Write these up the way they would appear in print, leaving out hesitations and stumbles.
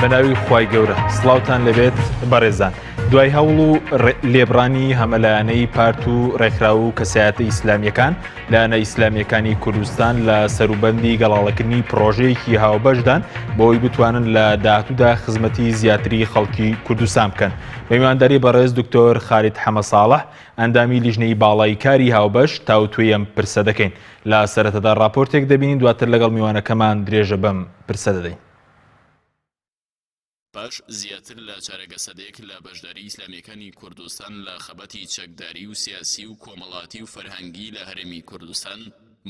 بە ناوی خوای گەورە سڵاوتان لەبێت بەڕێزان دوای هەوڵ و لێبڕانی هەمەلایەنەی پارت و ڕێکخراو و کەسایەتە ئیسلامیەکان لایەنە ئیسلامیەکانی کوردستان لە سەروبەندی گەڵاڵەکردنی پرۆژەیەکی هاوبەشدان بۆی بتوانن لە داهاتوودا خزمەتی زیاتری خەڵکی کوردستان بکەن میوانداری بەڕێز دکتۆر خالید حەمە ساڵح ئەندامی لیژنەی باڵای کاری هاوبەش تاوتوێی ئەم پرسە دەکەین. لە سەرەتادا ڕاپۆرتێک دەبینین دواتر لەگەڵ میوانەکەمان درێژە بەم پرسە دەدەین. پاش زیاتر لە چارەگە سەدەیەک لە بەشداری ئیسلامییەکانی کوردستان لە خەباتی چەکداری و سیاسی و کۆمەڵاتی و فەرهەنگی لە هەرێمی کوردستان،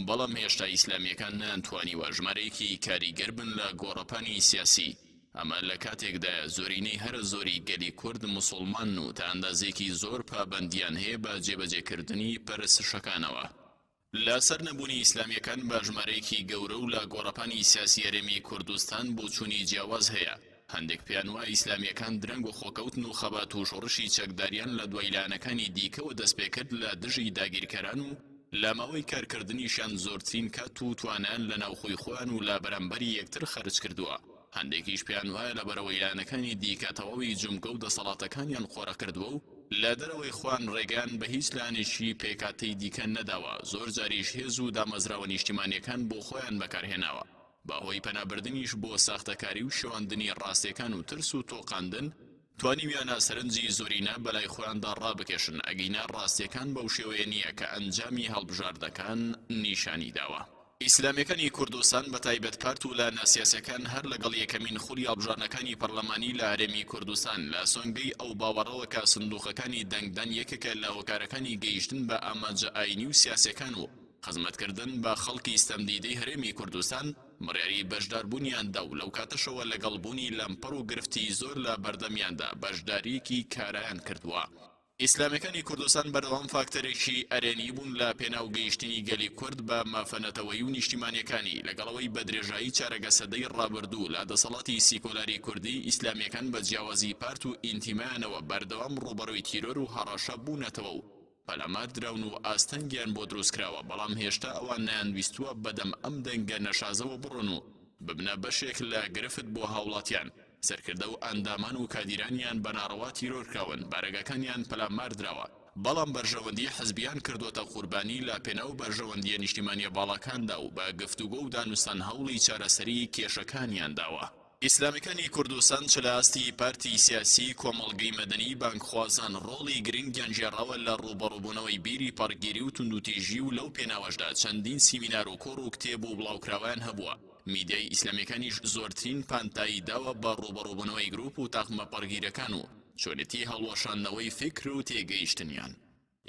بەڵام هێشتا ئیسلامییەکان نەیانتوانیوە ژمارەیەکی کاریگەر بن لە گۆڕەپانی سیاسی. ئەمە لە کاتێکدایە زۆرینەی هەرە زۆری گەلی کورد موسوڵمانن و تا ئەندازەیەکی زۆر پابەندییان هەیە بە جێبەجێکردنی پەرستشەکانەوە. لە سەر نەبوونی ئیسلامییەکان بە ژمارەیەکی گەورە و لە گۆڕەپانی سیاسی هەرێمی کوردستان بۆچوونی جیاواز هەیە، هەندێک پێیان وایە ئیسلامییەکان درەنگ وەخۆکەوتن و خەبات و شۆڕشی چەکداریان لە دوای لایەنەکانی دیکەوە دەستپێکرد لە دژی داگیرکەران و لە ماوەی کارکردنیشیان زۆرترین کات و توانایان لە ناوخۆی خۆیان و لە بەرامبەری یەکتر خەرج کردووە. هەندێکیش پێیان وایە لەبەرئەوەی لایەنەکانی دیکە تەواوی جومگە و دەسەڵاتەکانیان قۆرخ کردووە و لە دەرەوەی خۆیان ڕێگەیان بە هیچ لایەنێکی پێکهاتەی دیکە نەداوە، زۆر جاریش هێز و دامەزراوە نیشتیمانییەکان بۆ خۆیان بەکارهێناوە، بە هۆی پەنابردنیش بۆ ساختەکاری و شێواندنی ڕاستییەکان و ترس و تۆقاندن، توانیویانە سەرنجی زۆرینە بەلای خۆیاندا ڕابکێشن، ئەگینا ڕاستییەکان بەو شێوەیە نییە کە ئەنجامی هەڵبژاردنەکان نیشانی داوە. ئیسلامیەکانی کوردستان بە تایبەت پارت و لایەنە سیاسیەکان هەر لەگەڵ یەکەمین خولی هەڵبژاردنەکانی پەرلەمانی لە هەرێمی کوردستان لە سۆنگەی ئەو باوەڕەوە کە سندوقەکانی دەنگدان یەکێکە لە هۆکارەکانی گەیشتن بە ئامانجە ئاینی و سیاسیەکان و خزمەتکردن بە خەڵکی ستەمدیدەی هەرێمی کوردستان بڕیاری بەشداربوونیان دا و لەو کاتەشەوە لەگەڵ بوونی لەمپەڕ و گرفتی زۆر لە بەردەمیاندا بەشدارییەکی کارایان کردووە. ئیسلامیەکانی کوردستان بەردەوام فاکتەرێکی ئەرێنی بوون لە پێناو گەیشتنی گەلی کورد بە مافە نەتەوەیی و نیشتیمانیەکانی، لەگەڵ ئەوەی بە درێژایی چارەگە سەدەی ڕابردوو لە دەسەڵاتی سیکۆلاری کوردی، ئیسلامیەکان بە جیاوازی پارت و ئینتیمایانەوە بەردەوام ڕووبەڕووی تیرۆر و هەڕەشە بوونەتەوە و پەلامار دراون و ئاستەنگیان بۆ دروستکراوە، بەڵام هێشتا ئەوان نەیانویستووە بەدەم ئەم دەنگە نەشازەوە بڕۆن و ببنە بەشێک لە گرفت بۆ هاوڵاتیان. سەرکردە و ئەندامان و کادیرانیان بە ناڕەوا تیرۆرکراون، بارەگاکانیان پەلاماردراوە، بەڵام بەرژەوەندی حزبیان کردۆتە قوربانی لە پێناو بەرژەوەندییە نیشتیمانییە باڵاکاندا و بە گفتوگۆ و دانوستان هەوڵی چارەسەریی کێشەکانیان داوە. ئیسلامیەکانی کوردستان چ لە ئاستی پارتی سیاسی، کۆمەڵگەی مەدەنی، بانگخوازان ڕۆڵی گرنگیان گێڕاوە لە ڕووبەڕووبوونەوەی بیری پەڕگیری و توندوتیژی و لەو پێناوەشدا چەندین سیمینار و کۆڕ و کتێب و بڵاوکراوەیان هەبووە، میدیای ئیسلامیەکانیش زۆرترین پانتایی داوە بە ڕووبەڕووبوونەوەی گروپ و تاقمە پەڕگیرەکان و چۆنێتی هەڵوەشاندنەوەی فیکر و تێگەیشتنیان.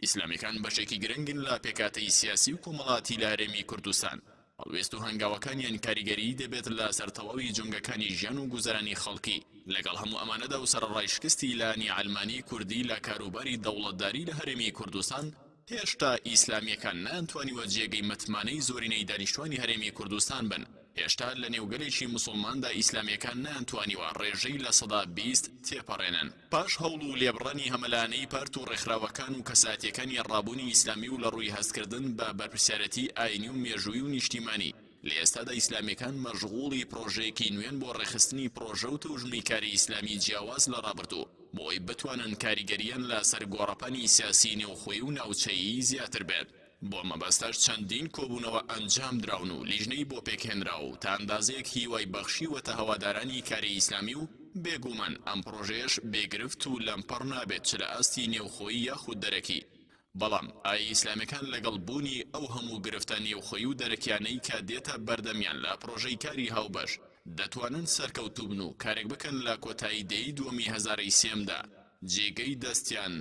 ئیسلامیەکان بەشێکی گرنگن لە پێکهاتەی سیاسی و کۆمەڵاتی لە هەرێمی کوردستان، هەڵوێست و هەنگاوەکانیان کاریگەریی دەبێت لە سەر تەواوی جومگەکانی ژیان و گوزەرانی خەڵکی، لەگەڵ هەموو ئەمانەدا و سەرەڕای شکستی لایەنی عەلمانی کوردی لە کاروباری دەوڵەتداری لە هەرێمی کوردستان، هێشتا ئیسلامییەکان نەیانتوانیوە جێگەی متمانەی زۆرینەی دانیشتوانی هەرێمی کوردستان بن، هێشتا لە نێو گەلێکی موسوڵماندا ئیسلامییەکان نەیانتوانیوە ڕێژەی 20% تێپەڕێنن. پاش هەوڵ و لێبڕانی هەمەلایەنەی پارت و ڕێکخراوەکان و کەسایەتییەکانی ڕابوونی ئیسلامی و لە ڕووی هەستکردن بە بەرپرسیارێتی ئاینی و مێژوویی و نیشتیمانی، لە ئێستادا ئیسلامییەکان مەشغوڵی پڕۆژەیەکی نوێن بۆ ڕێکخستنی پڕۆژە و تەوژمی کاری ئیسلامی جیاواز لە ڕابردوو، بۆ ئەوەی بتوانن کاریگەرییان لە سەر گۆڕەپانی سیاسی نێوخۆیی و ناوچەیی زیاتر بێت. بۆ مەبەستەش چەندین کۆبوونەوە ئەنجام دراون و لیژنەی بۆ پێکهێنراوە و تا ئەندازەیەک هیوای بەخشیوەتە هەوادارانی کاری ئیسلامی و بێگوومان ئەم پڕۆژەیەش بێ گرفت و لەمپەڕ نابێت چ لە ئاستی نێوخۆیی یاخود دەرەکی بەڵام ئایا ئیسلامیەکان لەگەڵ بوونی ئەو هەموو گرفتە نێوخۆیی و دەرەکیانەی کە دێتە بەردەمیان لە پڕۆژەی کاری هاوبەش دەتوانن سەرکەوتووبن و کارێک بکەن لە کۆتایی دەیەی دووەمی هەزارەی سێیەمدا جێگەی دەستیان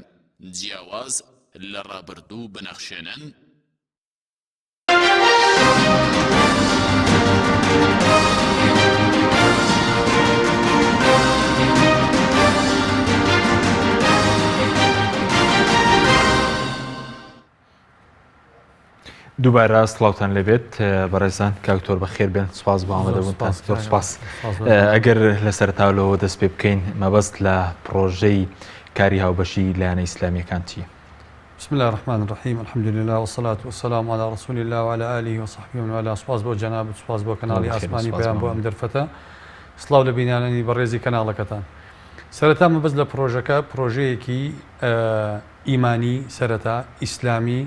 جیاواز لە ڕابردوو بنەخشێنن؟ دووبارە سڵاوتان لێبێت بەڕێزان کاک دکتۆر بەخێر بێن سپاس بۆ ئامادەبوونتان زۆر سپاس ئەگەر لە سەرەتاوەوە دەست پێ بکەین مەبەست لە پڕۆژەی کاری هاوبەشی لایەنە ئیسلامیەکان چییە؟ بسم اللە الرحمن الرحیم الحمد للە والصلاة والسلام علی رسول اللە وعلی آله وصحبه ومن والاه سوپاس بۆ جەنابت سوپاس بۆ کەناڵی ئاسمانی پەیام بۆ ئەم دەرفەتە. سڵاو لە بینەرانی بەڕێزی کەناڵەکەتان. سەرەتا مەبەست لە پڕۆژەکە پڕۆژەیەکی ئیمانی سەرەتا ئیسلامی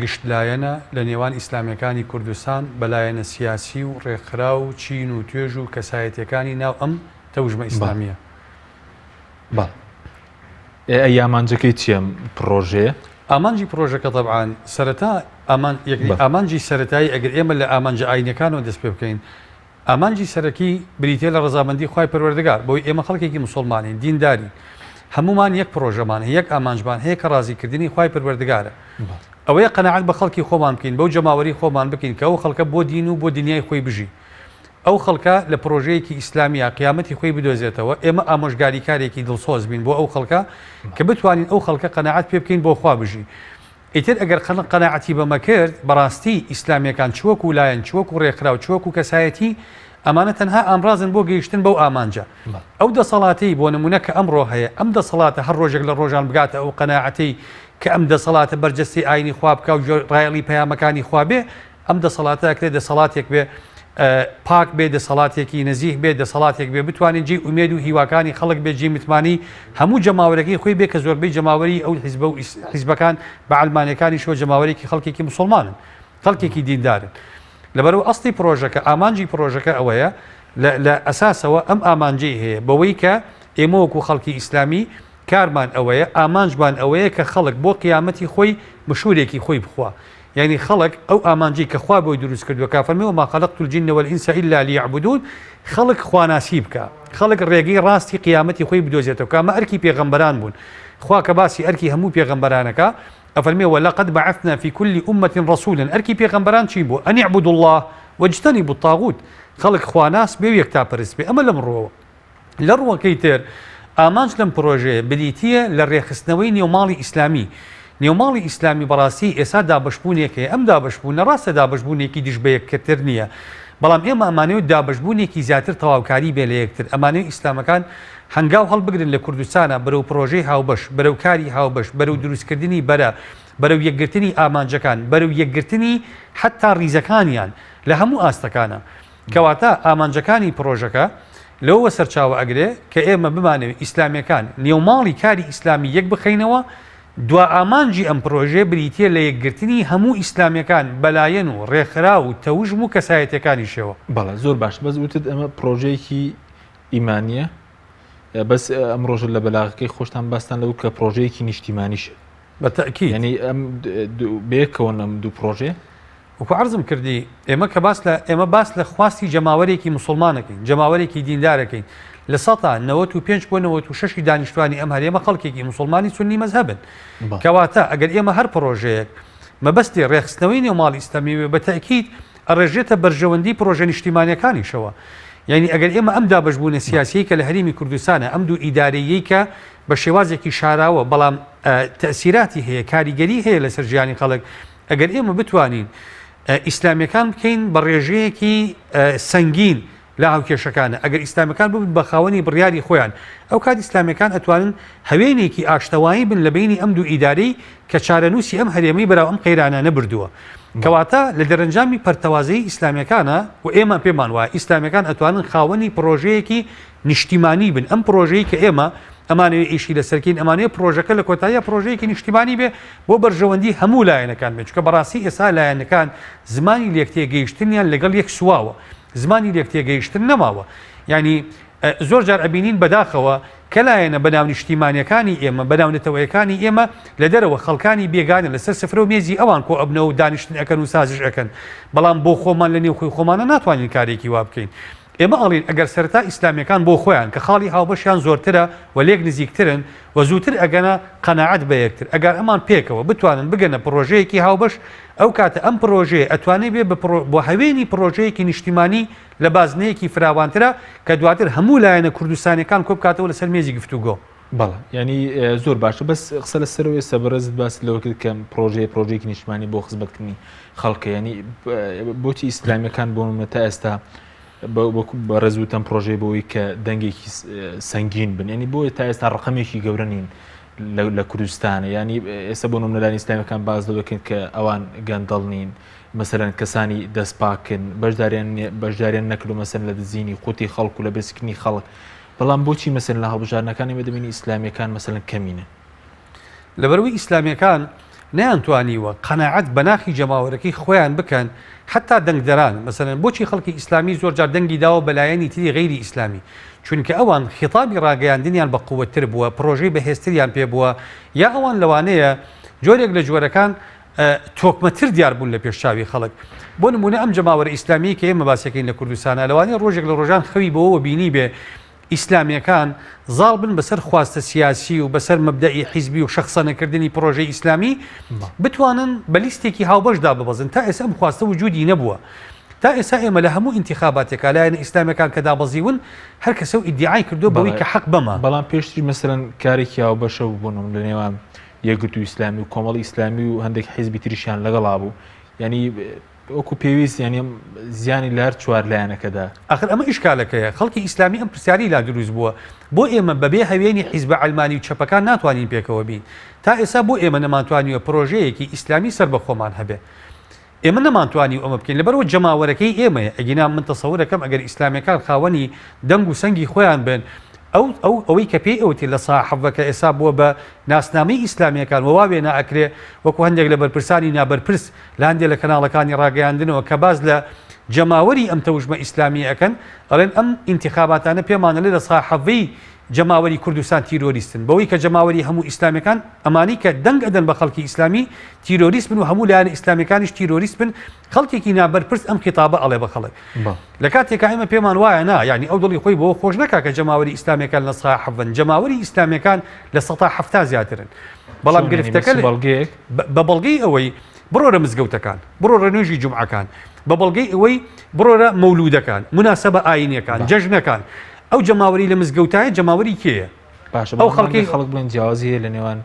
گشت لایەنە لە نێوان ئیسلامیەکانی کوردستان بە لایەنە سیاسی و ڕێکخراو و چین و توێژ و کەسایەتیەکانی ناو ئەم تەوژمە ئیسلامیە. بەڵێ. ئەی ئامانجەکەی چیە ئەم پڕۆژەیە؟ ئامانجی پڕۆژەکە تەبعەن سەرەتا ئامان یەعنی ئامانجی سەرەتایی ئەگەر ئێمە لە ئامانجە ئاینیەکانەوە دەست پێ بکەین ئامانجی سەرەکی بریتیە لە ڕەزامەندی خوای پەروەردگار بەوەی ئێمە خەڵکێکی موسوڵمانین دیندارین هەموومان یەک پڕۆژەمان هەیە یەک ئامانجمان هەیە کە ڕازیکردنی خوای پەروەردگارە ئەوەیە قەناعەت بە خەڵکی خۆمان بکەین بەو جەماوەری خۆمان بکەین کە ئەو خەڵکە بۆ دین و بۆ دنیای خۆی بژی ئەو خەڵکە لە پڕۆژەیەکی ئیسلامیا قیامەتی خۆی بدۆزێتەوە، ئێمە ئامۆژگاریکارێکی دڵسۆز بین بۆ ئەو خەڵکە کە بتوانین ئەو خەڵکە قەناعەت پێ بکەین بۆ خوا بژی. ئیتر ئەگەر خەڵک قەناعەتی بەمە کرد، بەڕاستی ئیسلامیەکان چ وەکو لایەن، چ وەکو ڕێکخراو، چ وەکو کەسایەتی، ئەمانە تەنها ئامڕازن بۆ گەیشتن بەو ئامانجە. ئەو دەسەڵاتەی بۆ نمونە کە ئەمڕۆ هەیە، ئەم دەسەڵاتە هەر ڕۆژێک لە ڕۆژان بگاتە ئەو قەناعەتەی کە ئەم دەسەڵاتە بەرجەستەی ئاینی خوا بکا و گوێڕایەڵی پەیامەکانی خوا بێ، ئەم دەسەڵاتە ئەکرێ دەسەڵاتێک بێ پاک بێ، دەسەڵاتێکی نەزیه بێ، دەسەڵاتێک بێ بتوانێ جێی ئومێد و هیواکانی خەڵک بێ، جێی متمانەی هەموو جەماوەرەکەی خۆی بێ کە زۆربەی جەماوەری ئەو حیزبە و حیزبەکان بە عەلمانیەکانیشەوە جەماوەرێکی خەڵکێکی موسوڵمانن، خەڵکێکی دیندارن. لەبەرئەوە ئەسڵی پڕۆژەکە، ئامانجی پڕۆژەکە ئەوەیە لە لە ئەساسەوە ئەم ئامانجەی هەیە بەوەی کە ئێمە وەکوو خەڵکی ئیسلامی کارمان ئەوەیە، ئامانجمان ئەوەیە کە خەڵک بۆ قیامەتی خۆی مشوورێکی خۆی بخوا. یانی خەڵک ئەو ئامانجەی کە خوا بۆی دروست کردووە کە فەرمی وما خلقت الجن والانس الا لیعبدون خەڵک خواناسی بکا خەڵک ڕێگەی ڕاستی قیامەتی خۆی بدۆزێتەوە کە ئەمە ئەرکی پێغەمبەران بوون خوا کە باسی ئەرکی هەموو پێغەمبەرانەکە ئەفەرمێ ولقد بعثنا في كل أمة رسولا ئەرکی پێغەمبەران چی بوو أن اعبدوا الله واجتنبوا الطاغوت خەڵک خواناس بێ و یەکتاپەرست بێ ئەمە لەم ڕووەوە لە ڕووەکەی تر، ئامانج لەم پرۆژەیە بریتییە لە ڕێکخستنەوەی نێوماڵی ئیسلامی. نێوماڵی ئیسلامی بەڕاستی ئێستا دابەشبوونێک هەیە، ئەم دابەشبوونە ڕاستە دابەشبوونێکی دژ بە یەکتر نییە، بەڵام ئێمە ئەمانەوێت دابەشبوونێکی زیاتر تەواوکاری بێ لە یەکتر، ئەمانەوێت ئیسلامەکان هەنگاو هەڵبگرن لە کوردستانا بەرەو پرۆژەی هاوبەش، بەرەو کاری هاوبەش، بەرەو دروستکردنی بەرە، بەرەو یەکگرتنی ئامانجەکان، بەرەو یەکگرتنی حەتتا ڕیزەکانیان لە هەموو ئاستەکانا. کەواتە ئامانجەکانی پڕۆژەکە لەوەوە سەرچاوە ئەگرێ کە ئێمە بمانەوێ ئیسلامیەکان نێوماڵی کاری ئیسلامی یەک بخەینەوە، دوا ئامانجی ئەم پڕۆژەیە بریتیە لە یەکگرتنی هەموو ئیسلامیەکان بە لایەن و ڕێکخراو و تەوژم و کەسایەتیەکانیشەوە. بەڵێ زۆر باش بەس وتت ئەمە پڕۆژەیەکی ئیمانیە بەس ئەم ڕۆژە لە بەلاغەکەی خۆشتان باستان لەو کە پڕۆژەیەکی نیشتیمانیشە. بە تەئکید. یانی ئەم بەیەکەوەن ئەم دوو پڕۆژەیە؟ وەکو عەرزم کردی ئێمە کە باس لە ئێمە باس لە خواستی جەماوەرێکی موسڵمان ئەکەین، جەماوەرێکی دیندار ئەکەین، 95% بۆ 96 ی دانیشتوانی ئەم هەرێمە خەڵکێکی موسڵمانی سوننی مەزهەبن. کەواتە ئەگەر ئێمە هەر پڕۆژەیەک مەبەستی ڕێکخستنەوەی نێو ماڵی ئیسلامی بێ بە تەئکید ئەڕێژێتە بەرژەوەندی پڕۆژە نیشتیمانیەکانیشەوە. یانی ئەگەر ئێمە ئەم دابەشبوونە سیاسیەی کە لە هەرێمی کوردستانە، ئەم دوو ئیدارەییەی کە بە شێوازێکی شاراوە بەڵام تەئسیراتی هەیە، کاریگەری هەیە لەسەر ژیانی خەڵک، ئەگەر ئێمە بتوانین ئیسلامیەکان بکەین بە ڕێژەیەکی سەنگین لە هاوکێشەکانە، ئەگەر ئیسلامیەکان ببن بە خاوەنی بڕیاری خۆیان، ئەو کات ئیسلامیەکان ئەتوانن هەوێنێکی ئاشتەوایی بن لە بەینی ئەم دوو ئیدارەی کە چارەنووسی ئەم هەرێمەی بەرەو ئەم قەیرانانە بردووە. کەواتە لە دەرەنجامی پەرتەوازەیی ئیسلامیەکانە و ئێمە پێمان وایە ئیسلامیەکان ئەتوانن خاوەنی پڕۆژەیەکی نیشتیمانی بن، ئەم پڕۆژەی کە ئێمە ئەمانەوێ ئیشی لەسەر کەین، ئەمانەوێ پڕۆژەکە لە کۆتاییا پڕۆژەیەکی نیشتیمانی بێ بۆ بەرژەوەندی هەموو لایەنەکان بێ، چونکە بەڕاستی ئێستا لایەنەکان زمانی لێکتێگەیشتنیان لەگەڵ یەک سواوە، زمانی لێکتێگەیشتن نەماوە. یانی زۆر جار ئەبینین بەداخەوە کە لایەنە بەناو نیشتیمانیەکانی ئێمە، بەناو نەتەوەیەکانی ئێمە لە دەرەوە خەڵکانی بێگانە لەسەر سفرە و مێزی ئەوان کۆ ئەبنەوە و دانیشتن ئەکەن و سازش ئەکەن، بەڵام بۆ خۆمان لە نێوخۆی خۆمانا ناتوانین کارێکی وا بکەین. ئێمە ئەڵێین ئەگەر سەرەتا ئیسلامیەکان بۆ خۆیان کە خاڵی هاوبەشیان زۆرترە و لێک نزیکترن و زووتر ئەگەنە قەناعەت بە یەکتر ئەگەر ئەمان پێکەوە بتوانن بگەنە پڕۆژەیەکی هاوبەش ئەو کاتە ئەم پڕۆژەیە ئەتوانێ بێ بە بۆ هەوێنی پڕۆژەیەکی نیشتیمانی لە بازنەیەکی فراوانترا کە دواتر هەموو لایەنە کوردستانیەکان کۆبکاتەوە لەسەر مێزی گفتوگۆ. بەڵێ یانی زۆر باشە بەس قسە لەسەرەوە ئێستا بەڕێزت باست لەوە کرد کە پرۆژەیە پرۆژەیەکی نیشتمانی بۆ خزمەتکردنی خەڵکە ینی بۆچی ئیسلامیەکان بۆ نمونە تا ئێستا بەڕێز وتم پرۆژەی بۆی کە دەنگێکی سەنگین بن ینی بۆیە تا ئێستا ڕقەمێکی گەورە نین. لە کوردستانە یانی ئێستا بۆ نمونە لایەنە ئیسلامیەکان باس لەوە دەکەن کە ئەوان گەندەڵ نین مەسەلەن کەسانی دەستپاکن بەشداریان بەشداریان نەکردو مەسەن لە دزینی قوتی خەڵک و لە برسکردنی خەڵک بەڵام بۆچی مەسەن لە هەڵبژاردنەکان ئێمە دەبینی ئیسلامیەکان مەسەلەن کەمینەن؟ لەبەرئەوەی ئیسلامیەکان نەیانتوانیوە قەناعەت بە ناخی جەماوەرەکەی خۆیان بکەن حەتا دەنگدەران، مەسەلەن بۆچی خەڵکی ئیسلامی زۆر جار دەنگی داوە بە لایەنی تری غەیری ئیسلامی؟ چونکە ئەوان خیتابی ڕاگەیاندنیان بە قوەتتر بووە، پڕۆژەی بەهێزتریان پێ بووە، یا ئەوان لەوانەیە جۆرێک لە جۆرەکان تۆکمەتر دیار بوون لە پێش چاوی خەڵک. بۆ نموونە ئەم جەماوەرە ئیسلامیەی کە ئێمە باسیەکەین لە کوردستانا لەوانەیە ڕۆژێک لە ڕۆژان خەوی بەوەوە بینیبێ ئیسلامیەکان زاڵ بن بەسەر خواستە سیاسی و بەسەر مەبدەئی حیزبی و شەخسەنەکردنی پڕۆژەی ئیسلامی بتوانن بە لیستێکی هاوبەش داببەزن تا ئێستا ئەم خواستە وجودی نەبووە تا ئێستا ئێمە لە هەموو ئینتیخاباتێکا لایەنە ئیسلامیەکان کە دابەزیون هەر کەسە و ئیدیعای کردووە بەوەی کە حەق بەمە. بەڵام پێشتریش مەسەلەن کارێکی هاوبەشە بوو بۆ نموونە لە نێوان یەکگرتووی ئیسلامی و کۆمەڵی ئیسلامی و هەندێک حیزبی تریشیان لەگەڵا بوو یانی وەکو پێویست یانی زیانی لە هەر چوار لایەنەکەدا. ئاخر ئەمە ئیشکالەکەیە، خەڵکی ئیسلامی ئەم پرسیارەی لا دروست بووە، بۆ ئێمە بەبێ هەوێنی حیزبە عەلمانی و چەپەکان ناتوانین پێکەوە بین؟ تا ئێستا بۆ ئێمە نەمانتوانیوە پرۆژەیەکی ئیسلامی سەربەخۆمان هەبێ؟ ئێمە نەمانتوانیوە ئەمە بکەین لەبەرئەوە جەماوەرەکەی ئێمەیە، ئەگینا من تەسەورەکەم ئەگەر ئیسلامیەکان خاوەنی دەنگ و سەنگی خۆیان بن، ئەو ئەو ئەوەی کە پێی ئەوترێ لە ساحەڤە کە ئێستا بووە بە ناسنامەی ئیسلامیەکان و وا وێنا ئەکرێ وەکو هەندێک لە بەرپرسانی نابەرپرس لە هەندێ لە کەناڵەکانی ڕاگەیاندنەوە کە باس لە جەماوەری ئەم تەوژمە ئیسلامیە ئەکەن ئەڵێن ئەم ئینتخاباتانە پێمان ئەلێ لە ساحەڤەی جەماوەری کوردستان تیرۆریستن بەوەی کە جەماوەری هەموو ئیسلامیەکان ئەمانەی کە دەنگ ئەدەن بە خەڵکی ئیسلامی تیرۆریست بن و هەموو لایەنە ئیسلامیەکانیش تیرۆریست بن خەڵکێکی نابەرپرس ئەم خیتابە ئەڵێ بە خەڵک لە کاتێکا ئێمە پێمان وایە نا یعنی ئەو دڵی خۆی بەوە خۆش نەکا کە جەماوەری ئیسلامیەکان لە سا حەڤەن جەماوەری ئیسلامیەکان لە سەتا 70 زیاترن بەڵام گرفتەکە بەڵگەیەک بە بەڵگەی ئەوەی بڕۆرە مزگەوتەکان بڕۆرە نوێژی جومعەکان بە بەڵگەی ئەوەی بڕۆرە مەولودەکان مناسبە ئاینیەکان جەژنەکان ئەو جەماوەری لە مزگەوتایە جەماوەری کێیە؟ باشە ئەو خەڵکی خەڵک بڵێن جیاوازی هەیە لە نێوان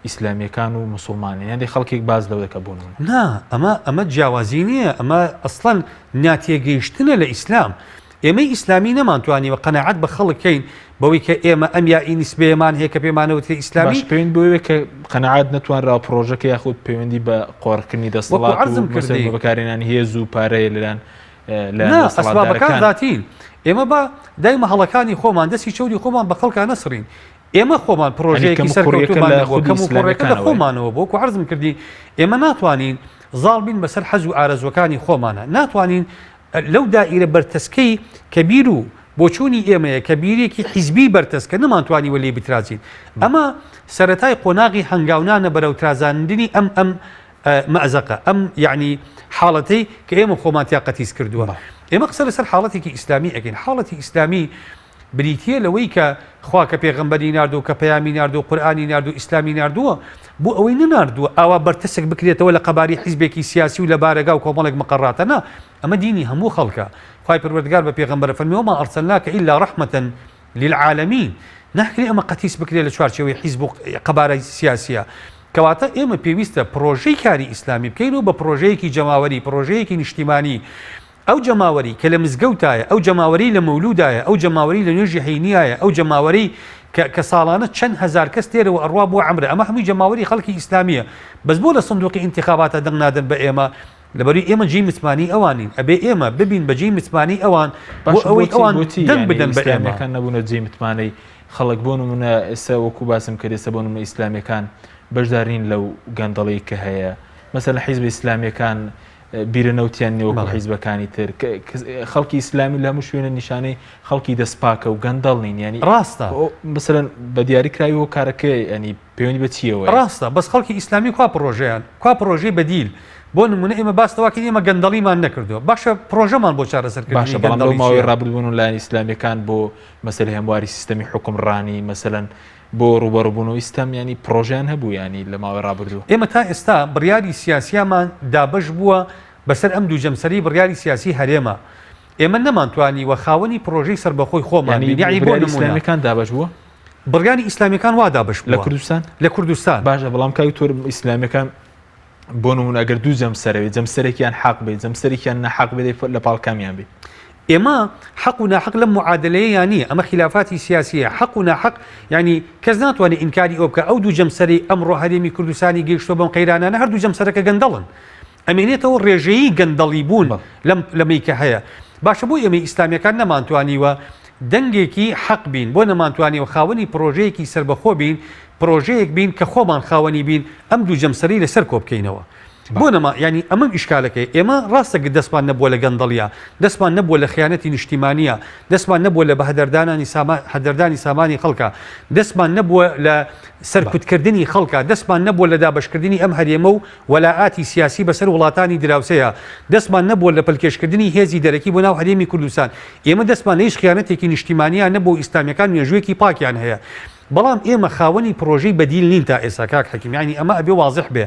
ئیسلامیەکان و مسوڵمانان هەندێک خەڵکێک باس لەوە دەکە بۆ نمونە. نا ئەمە ئەمە جیاوازی نییە ئەمە ئەسڵەن ناتێگەیشتنە لە ئیسلام ئێمەی ئیسلامی نەمانتوانیوە قەناعەت بە خەڵک کەین بەوەی کە ئێمە ئەم یا ئی نیسبەیەمان هەیە کە پێمانەوترێ ئیسلامی. باشە پەیوەندی بەوەیە کە قەناعەت نەتوانراوە پڕۆژەکە یاخود پەیوەندی بە قۆرخکردنی وەکو دەسەڵات و عەرزم مەسەلەن کردی. بە بەکارهێنانی هێز و پارەیە لەلایەن لایەن نا ئەسبابەکان دەسەڵاتدارەکان. زاتین ئێمە با دایمە هەڵەکانی خۆمان دەستی چەوری خۆمان بە خەڵکا نەسڕین ئێمە خۆمان پرۆژەیەکی سەرکەوتوومان نەبووە، کەموکوڕیەکە لە خۆمانەوە بووە، وەکو عەرزم کردی ئێمە ناتوانین زاڵ بین بەسەر حەز و ئارەزووەکانی خۆمانە، ناتوانین لەو دائیرە بەرتەسکەی کە بیر و بۆچوونی ئێمەیە کە بیرێکی حیزبی بەرتەسکە نەمانتوانیوە لێی بترازین. ئەمە سەرەتای قۆناغی هەنگاونانە بەرەو ترازاندنی ئەم ئەم مەئزەقە، ئەم یەعنی حاڵەتەی کە ئێمە خۆمان تیا قەتیس کردووە. ئێمە قسە لەسەر حاڵەتێکی ئیسلامی ئەکەین، حاڵەتی ئیسلامی بریتییە لەوەی کە خوا کە پێغەمبەری ناردوو و کە پەیامی ناردوو و قورئانی ناردوو و ئیسلامی ناردووە بۆ ئەوەی نەناردووە ئاوا بەرتەسک بکرێتەوە لە قەبارەی حیزبێکی سیاسی و لە بارەگا و کۆمەڵێک مقەڕاتە نا ئەمە دینی هەموو خەڵکە خوای پەروەردگار بە پێغەمبەر فەرمی وما ارسلناک الا رحمة للعالمین ناکرێ ئەمە قەتیس بکرێت لە چوارچێوەی حیزب و قەبارەی سیاسیە کەواتە ئێمە پێویستە پڕۆژەی کاری ئیسلامی بکەین و بە پڕۆژەیەکی جەماوەری پڕۆژەیەکی نیشتیمانی ئەو جەماوەری کە لە مزگەوتایە، ئەو جەماوەرەی لە مەولوودایە، ئەو جەماوەرەی لە نوێژی هەینیایە، ئەو جەماوەرەی کە کە ساڵانە چەند هەزار کەس لێرەوە ئەڕوا بۆ عەمرە، ئەمە هەمووی جەماوەری خەڵکی ئیسلامییە، بەس بۆ لە سندووقی ئینتیخاباتا دەنگ نادەن بە ئێمە؟ لەبەروی ئێمە جێی متمانەی ئەوانین، ئەبێ ئێمە ببین بە جێی متمانەی ئەوان بۆ باشە ئەوەی بۆچی ئەوان بۆچی دەنگ یانی بدەن بە ئێمە. ئیسلامییەکان نەبوونە جێی متمانەی خەڵک؟ بۆ نموونە ئێستا وەکوو باسم کرد ئێستا بۆ نموونە ئیسلامییەکان بەشدار نین لەو گەندەڵیی کە هەیە، مەسەلەن حیزبە ئیسلامییەکان بیرە نەوتیان نیە وەکو حیزبەکانی تر خەڵکی ئیسلامی لە هەموو شوێنە نیشانەی خەڵکی دەستپاکە و گەندەڵ نین ینی ڕاستە مثلەن بە دیاری کراوی وە کارەکەی ینی پەیوەندی بە چیەوە ڕاستە بەس خەڵکی ئیسلامی کوا پڕۆژەیان کوا پڕۆژەی بەدیل بۆ نمونە ئێمە باس لەوەکەین ئێمە گەندەڵیمان نەکردووە باشە پڕۆژەمان بۆ چارەسەرکردنی باشە بەڵام لەو گەندەڵی ماوەی چییە؟ ڕابردوون و لایەن ئیسلامیەکان بۆ مەسەلەی هەمواری سیستەمی حوکمڕانی مەسەلەن بۆ ڕووبەڕووبوونەوەی ستەم یانی پڕۆژەیان هەبوو یانی لە ماوەی ڕابردوو؟ ئێمە تا ئێستا بڕیاری سیاسیامان دابەش بووە بەسەر ئەم دوو جەمسەرەی بڕیاری سیاسی هەرێمە. ئێمە نەمانتوانیوە خاوەنی پڕۆژەی سەربەخۆی خۆمان یانی بین. یەعنی بۆ بڕیاری نموونە. ئیسلامیەکان دابەش بووە؟ بڕیاری ئیسلامیەکان وا دابەش لە بووە. کوردستان؟ لە کوردستان. باشە بەڵام کاک دکتۆر ئیسلامیەکان بۆ نموونە ئەگەر دوو جەمسەرە بێت جەمسەرێکیان حەق بێت جەمسەرێکیان ناحەق بێت لە پاڵ کامیان بێت؟ ئێمە حەق و ناحەق لەم معادلەیەیا نییە، ئەمە خیلافاتی سیاسییە، حەق و ناحەق یانی کەس ناتوانێت ئینکاری ئەوە بکات ئەو دوو جەمسەرەی ئەمڕۆ هەرێمی کوردستانی گەیشتووە بەم قەیرانانە هەردوو جەمسەرەکە گەندەڵن. ئەمێنێتەوە ڕێژەیی گەندەڵی بوون لەم لەمەی کە هەیە. باشە بۆ ئێمەی ئیسلامیەکان نەمانتوانیوە دەنگێکی حەق بین؟ بۆ نەمانتوانیوە خاوەنی پڕۆژەیەکی سەربەخۆ بین، پڕۆژەیەک بین کە خۆمان خاوەنی بین، ئەم دوو جەمسەرەی لەسەر کۆبکەینەوە؟ بۆ نەما یانی ئەمەم ئیشکالەکەی ئێمە ڕاستە گە دەستمان نەبووە لە گەندەڵیا، دەستمان نەبووە لە خیانەتی نیشتیمانیا، دەستمان نەبووە لە بەهەدەردانانی سامان هەدەردانی سامانی خەڵکا، دەستمان نەبووە لە سەرکوتکردنی خەڵکا، دەستمان نەبووە لە دابەشکردنی ئەم هەرێمە و وەلائاتی سیاسی بەسەر وڵاتانی دراوسێیا، دەستمان نەبووە لە پەلکێشکردنی هێزی دەرەکی بۆ ناو هەرێمی کوردستان، ئێمە دەستمان لە هیچ خیانەتێکی نیشتیمانیا نەبووە و ئیسلامیەکان مێژوویەکی پاکیان هەیە. بەڵام ئێمە خاوەنی پڕۆژەی بەدیل نین تا ئێستا کاک حەکیم، یانی ئەمە ئەبێ وازح بێ.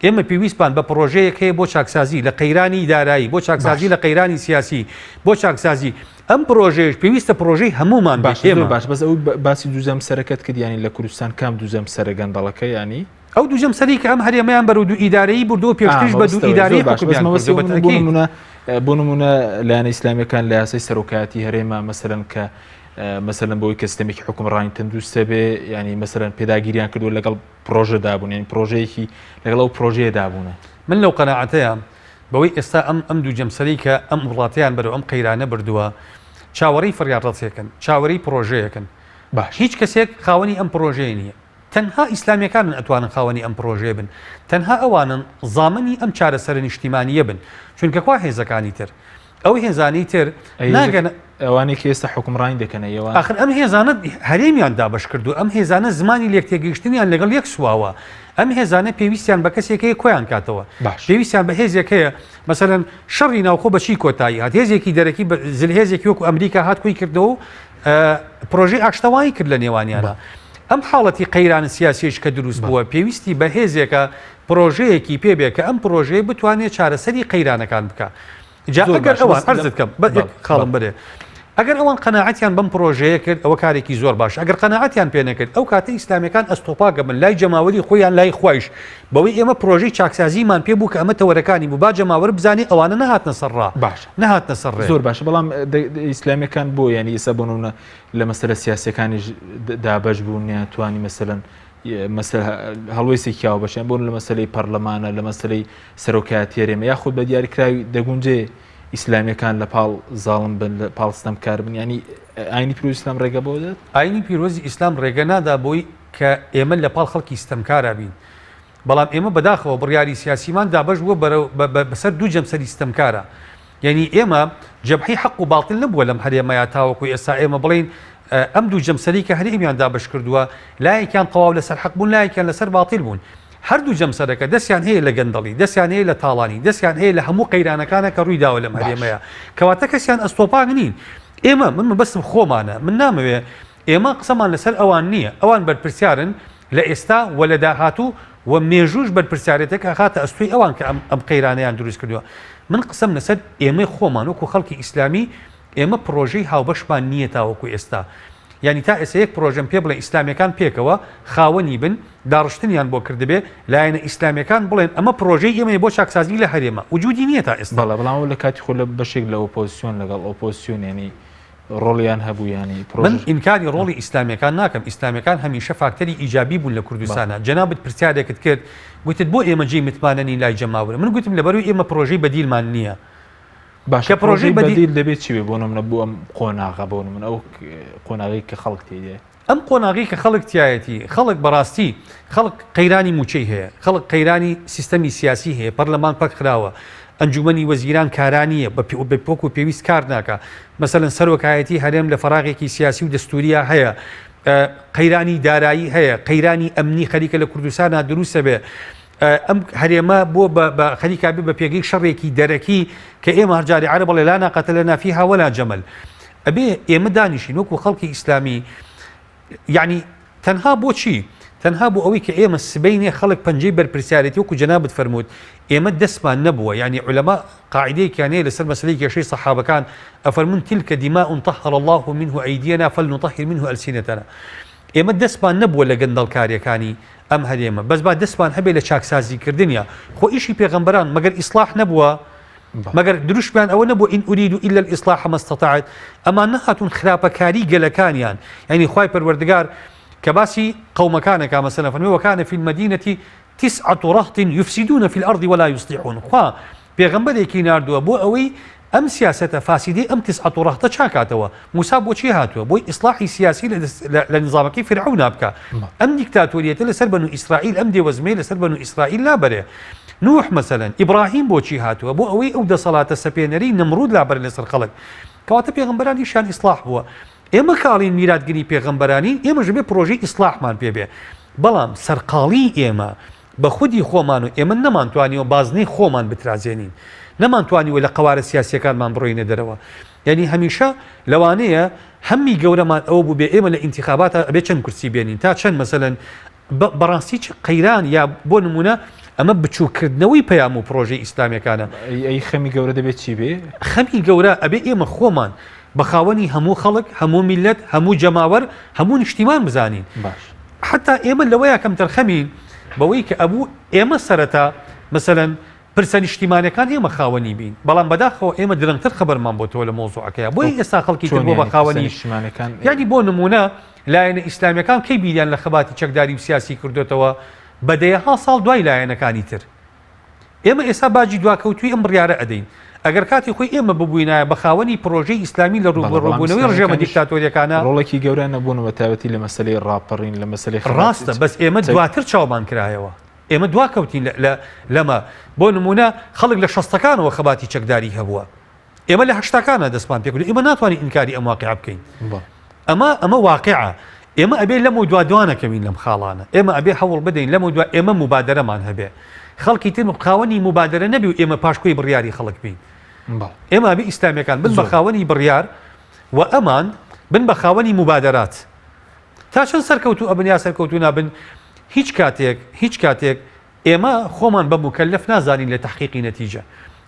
ئێمە پێویستمان بە پڕۆژەیەک هەیە بۆ چاکسازی لە قەیرانی دارایی، بۆ چاکسازی لە قەیرانی سیاسی، بۆ چاکسازی. ئەم پڕۆژەیەش پێویستە پڕۆژەی هەموومان بێت. باشە زۆر باش، بەس ئەوەی باسی دوو جەمسەرەکەت کرد یانی لە کوردستان کام دوو جەمسەرە گەندەڵەکە یانی؟ ئەو دوو جەمسەرەی کە ئەم هەرێمەیان بەرەو دوو ئیدارەیی بردووە پێشتریش بە دوو ئیدارەیی حوکمیان کردووە بە تەئکید. بۆ نموونە لایەنە ئیسلامیەکان لە یاسای سەرۆکایەتی هەرێمە مەسەلەن کە مەسەلەن بۆی کە سیستەمێکی حوکمڕانی تەندروست هەبێ یانی مەسەلەن پێداگیریان کردووە لەگەڵ پرۆژە دابوون یانی پرۆژەیەکی لەگەڵ ئەو پرۆژەیە دابوونە. من لەو قەناعەتەیام بەوەی ئێستا ئەم ئەم دوو جەمسەرەی کە ئەم وڵاتەیان بەرەو ئەم قەیرانە بردووە چاوەڕێی فریادڕەسێکن، چاوەرێی پرۆژەیەکن. باش. هیچ کەسێک خاوەنی ئەم پرۆژەیە نییە. تەنها ئیسلامیەکانن ئەتوانن خاوەنی ئەم پڕۆژەیە بن، تەنها ئەوانن زامنی ئەم چارەسەرە نیشتیمانییە بن، چونکە کوا هێزەکانی تر؟ ئەو هێزانەی تر ناگەنە. ئەوانەی کە ئێستا حوکمڕانی دەکەن ئەی ئەوان؟ ئاخر ئەم هێزانە هەرێمیان دابەش کردووە، ئەم هێزانە زمانی لێکتێگەیشتنیان لەگەڵ یەک سواوە، ئەم هێزانە پێویستیان بە کەسێک هەیە کۆیان کاتەوە، پێویستیان بە هێزێک هەیە، مەسەلەن شەڕی ناوخۆ بە چی کۆتایی هات؟ هێزێکی دەرەکی زلهێزێکی وەکو ئەمریکا هات کۆی کردەوە و پرۆژەی ئاشتەوایی کرد لە نێوانیانە. ئەم حاڵەتی قەیرانە سیاسیەش کە دروست بووە پێویستی بە هێزێکە پرۆژەیەکی پێ بێ کە ئەم پرۆژەیە بتوانێت چارەسەری قەیرانەکان بکا. جا ئەگەر ئەوان عەرزت کەم خاڵم بەرێ ئەگەر ئەوان قەناعەتیان بەم پرۆژەیە کرد ئەوە کارێکی زۆر باش ئەگەر قەناعەتیان پێ نەکرد ئەو کاتە ئیسلامیەکان ئەستۆپاکە بن لای جەماوەری خۆیان لای خوایش بەوەی ئێمە پرۆژەی چاکسازیمان پێ بوو کە ئەمە تەوەرەکانی بوو با جەماوەر بزانێ ئەوانە نەهاتنە سەر ڕا باشە نەهاتنە سەر ڕێ. زۆر باشە بەڵام ئیسلامیەکان بۆ یانی ئێستا بۆ نمونە لە مەسەلە سیاسیەکانیش دابەش بوون یان توانی مەسەلەن مەسەل هەڵوێستێکی هاوبەشیان بۆ لە مەسەلەی پەرلەمانە لە مەسەلەی سەرۆکایەتی هەرێمە یاخود بە دیاریکراوی دەگونجێ ئیسلامیەکان لە پاڵ زاڵم بن لە پاڵ ستەمکار بن ینی ئاینی پیرۆزی ئیسلام ڕێگە بۆ دەدات؟ ئاینی پیرۆزی ئیسلام ڕێگە نادا بۆی کە ئێمە لە پاڵ خەڵکی ستەمکارا بین بەڵام ئێمە بەداخەوە بڕیاری سیاسیمان دابەش بووە بەرەو بەسەر دوو جەمسەری ستەمکارا یانی ئێمە جەبهەی حەق و باتیل نەبووە لەم هەرێمەیا تاوەکو ئێستا ئێمە بڵێین ئەم دوو جەمسەری کە هەرێمیان دابەش کردووە لایەکیان تەواو لەسەر حەق بوون لایەکیان لەسەر باتیل بوون هەردوو جەمسەرەکە دەستیان هەیە لە گەندەڵی دەستیان هەیە لە تاڵانی دەستیان هەیە لە هەموو قەیرانەکانە کە ڕووی داوە لەم هەرێمەیە کەواتە کەسیان ئەستۆپاک نین ئێمە من مەبەستم خۆمانە من نامەوێ ئێمە قسەمان لەسەر ئەوان نییە، ئەوان بەرپرسیارن لە ئێستا و لە داهاتوو و مێژووش بەرپرسیارێتێک ئەخاتە ئەستۆی ئەوان کە ئەم ئەم قەیرانەیان دروست کردووە. من قسەم لەسەر ئێمەی خۆمان وەکو خەڵکی ئیسلامی ئێمە پڕۆژەی هاوبەشمان نییە تاوەکو ئێستا. یانی تا ئێستا یەک پڕۆژەم پێ بڵێ ئیسلامیەکان پێکەوە خاوەنی بن، داڕشتنیان بۆ کردبێ، لایەنە ئیسلامیەکان بڵێن ئەمە پڕۆژەی ئێمەیە بۆ چاکسازی لە هەرێمە، وجودی نییە تا ئێستا. بەڵێ بەڵام ئەوە لە کاتی خۆی لە بەشێک لە ئۆپۆزسیۆن لەگەڵ ئۆپۆزسیۆن یانی ڕۆڵیان هەبوو یانی پرۆژە. من ئینکاری ڕۆڵی ئیسلامیەکان ناکەم، ئیسلامیەکان هەمیشە فاکتەری ئیجابی بوون لە کوردستانا، جەنابت پرسیارێکت کرد گوتت بۆ ئێمە جێی متمانە نین لای جەماوەر، من گوتم لەبەرئەوەی ئێمە پرۆژەی بەدیلمان نییە. باشە کە پرۆژەی بەدیل دەبێت چی بێ بۆ نمونە بۆ ئەم قۆناغە بۆ نمونە ئەو قۆناغەی کە خەڵک تێیدایە؟ ئەم قۆناغەی کە خەڵک تیایەتی، خەڵک بەڕاستی خەڵک قەیرانی مووچەی هەیە، خەڵک قەیرانی سیستەمی سیاسی هەیە، پەرلەمان پەکخراوە، ئەنجوومەنی وەزیران کارا نییە، بە وەکو پێویست کار ناکا، مەسەلەن سەرۆکایەتی هەرێم لە فەراغێکی سیاسی و دەستووریا هەیە، قەیرانی دارایی هەیە، قەیرانی ئەمنی خەریکە لە کوردستانا دروست ئەبێ، ئەم هەرێمە بۆ بە خەریکا بێ بە پێگەی شەڕێکی دەرەکی کە ئێمە هەر جارێ عەرەب ئەڵێ لا ناقەتە لەنا فیها ولا جەمەل. ئەبێ ئێمە دانیشین وەکو خەڵکی ئیسلامی یعنی تەنها بۆچی تەنها بۆ ئەوەی کە ئێمە سبەینێ خەڵک پەنجەی بەرپرسیارێتی وەکو جەنابت فەرمووت ئێمە دەستمان نەبووە یعنی علەما قاعدەیەکیان هەیە لەسەر مەسەلەی کێشەی سەحابەکان ئەفەرموون تلك دماء طهر الله منه أيدينا فلنطهر منه ألسنتنا ئێمە دەستمان نەبووە لە گەندەڵکاریەکانی ئەم هەرێمە بەس با دەستمان هەبێ لە چاکسازیکردنیا خۆ ئیشی پێغەمبەران مەگەر ئیسلاح نەبووە؟ مەگەر دروشمیان ئەوە نەبوو إن أريد إلا الإصلاح ما استطعت ئەمان نەهاتوون خراپەکاری گەلەکانیان یعنی خوای پەروەردگار کە باسی قەومەکانەکە مەسەلەن فەرمی وكان في المدينة تسعة رهط يفسدون في الأرض ولا يصلحون خوا پێغەمبەرێکی ناردووە بۆ ئەوەی ئەم سیاسەتە فاسیدەی ئەم تسعة رهط ە چاکاتەوە. موسا بۆچی هاتووە؟ بۆی ئیسڵاحی سیاسی لە نیزامەکەی فیرعەونا بکا. ئەم دیکتاتۆریەتە لەسەر بەنو ئیسرائیل، ئەم دێوەزمەیە لەسەر بەنو ئیسرائیل لابەرێ. نوح مەسەلەن، ئیبراهیم بۆچی هاتووە؟ بۆ ئەوەی ئەو دەسەڵاتە سەپێنەرەی نەمرود لابەرێ لەسەر خەڵک. کەواتە پێغەمبەران ئیشیان ئیسڵاح بووە. ئێمە کە ئەڵێین میراتگری پێغەمبەرانین، ئێمەش دەبێ پرۆژەی ئیسڵاحمان پێ بێ. بەڵام سەرقاڵیی ئێمە بە خودی خۆمان و ئێمە نەمانتوانیوە بازنەی خۆمان بترازێنین، نەمانتوانیوە لە قەوارە سیاسییەکانمان بڕۆینە دەرەوە. یانی هەمیشە لەوانەیە هەمی گەورەمان ئەوە بووبێ ئێمە لە ئینتیخاباتا ئەبێ چەند کورسی بێنین، تا چەند مەسەلەن بەڕاستی چ قەیران یا بۆ نموونە ئەمە بچووککردنەوەی پەیام و پڕۆژەی ئیسلامییەکانە. ئەی خەمی گەورە دەبێ چی بێ؟ خەمی گەورە ئەبێ ئێمە خۆمان بە خاوەنی هەموو خەڵک، هەموو میللەت، هەموو جەماوەر، هەموو نیشتیمان بزانین. باش. حەتا ئێمە لەوەیا کەمتەرخەمین بەوەی کە ئەبوو ئێمە سەرەتا مەسەلەن پرسە نیشتیمانیەکان ئێمە خاوەنی بین، بەڵام بەداخەوە ئێمە درەنگتر خەبەرمان بۆتەوە لە مەوزوعەکەیا، بۆیە ئێستا خەڵکی تر چۆن بۆ بە یانی پرسە خاوەنی نیشتیمانیەکان؟ یانی بۆ نموونە لایەنە ئیسلامیەکان کەی بیریان لە خەباتی چەکداری و سیاسی کردۆتەوە؟ بە دەیەها ساڵ دوای لایەنەکانی تر. ئێمە ئێستا باجی دواکەوتووی ئەم بڕیارە ئەدەین. ئەگەر کاتی خۆی ئێمە ببووینایە بە خاوەنی پڕۆژەی ئیسلامی لە بەڵێ بەڵام ڕووبەڕووبوونەوەی ڕژێمە ئیسلامیەکانیش دیکتاتۆریەکانا، ڕۆڵێکی گەورەیان نەبوون بە تایبەتی لە مەسەلەی ڕاپەڕین، لە مەسەلەی خەباتی ڕاستە بەس ئێمە چەک. دواتر چاومان کرایەوە. ئێمە دواکەوتین لە لە لەمە. بۆ نموونە خەڵک لە شەستەکانەوە خەباتی چەکداری هەبووە. ئێمە لە هەشتاکانا دەستمان پێکردووە. ئێمە ناتوانین ئینکاری ئەم واقیعە بکەین. بەڵێ. ئەمە ئەمە واقیعە. ئێمە ئەبێ لەمەو دوا دوانەکەوین لەم خاڵانە. ئێمە ئەبێ هەوڵ بدەین لەمەو دوا ئێمە موبادەرەمان هەبێ. خەڵکی تر خاوەنی موبادەرە نەبێ و ئێمە پاشکۆی بڕیاری خەڵک بین. بەڵێ. ئێمە ئەبێ ئیسلامیەکان بن بە زۆر. خاوەنی بڕیار و ئەمان بن بە خاوەنی موبادەرات. تا چەند سەرکەوتوو ئەبن یا سەرکەوتوو نابن هیچ کاتێک هیچ کاتێک ئێمە خۆمان بە موکەلەف نازانین لە تەحقیقی نەتیجە.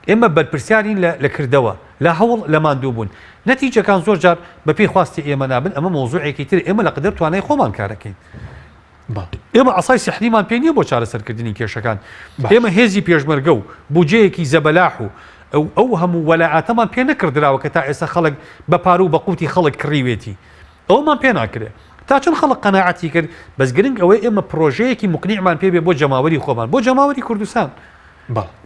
ئێمە بەرپرسیارین لە لە کردەوە، لە هەوڵ، لە ماندووبوون. نەتیجەکان زۆر جار بە پێی خواستی ئێمە نابن، ئەمە مەوزوعێکی ترە، ئێمە لە قەدەر توانای خۆمان کارەکەین. ئێمە عەسای سیحریمان پێ نییە بۆ چارەسەرکردنی کێشەکان. ئێمە هێزی پێشمەرگە و بودجەیەکی زەبەلاح و ئەو هەموو وەلائاتەمان پێ نەکڕدراوە کە تا ئێستا خەڵک بە پارە و بە قوتی خەڵک کڕیوێتی. ئەوەمان پێ ناکرێ. تا چەند خەڵک قەناعەتی کرد، بەس گرنگ ئەوەیە ئێمە پرۆژەیەکی موقنیعمان پێ بێ بۆ جەماوەری خۆمان، بۆ جەماوەری کوردستان.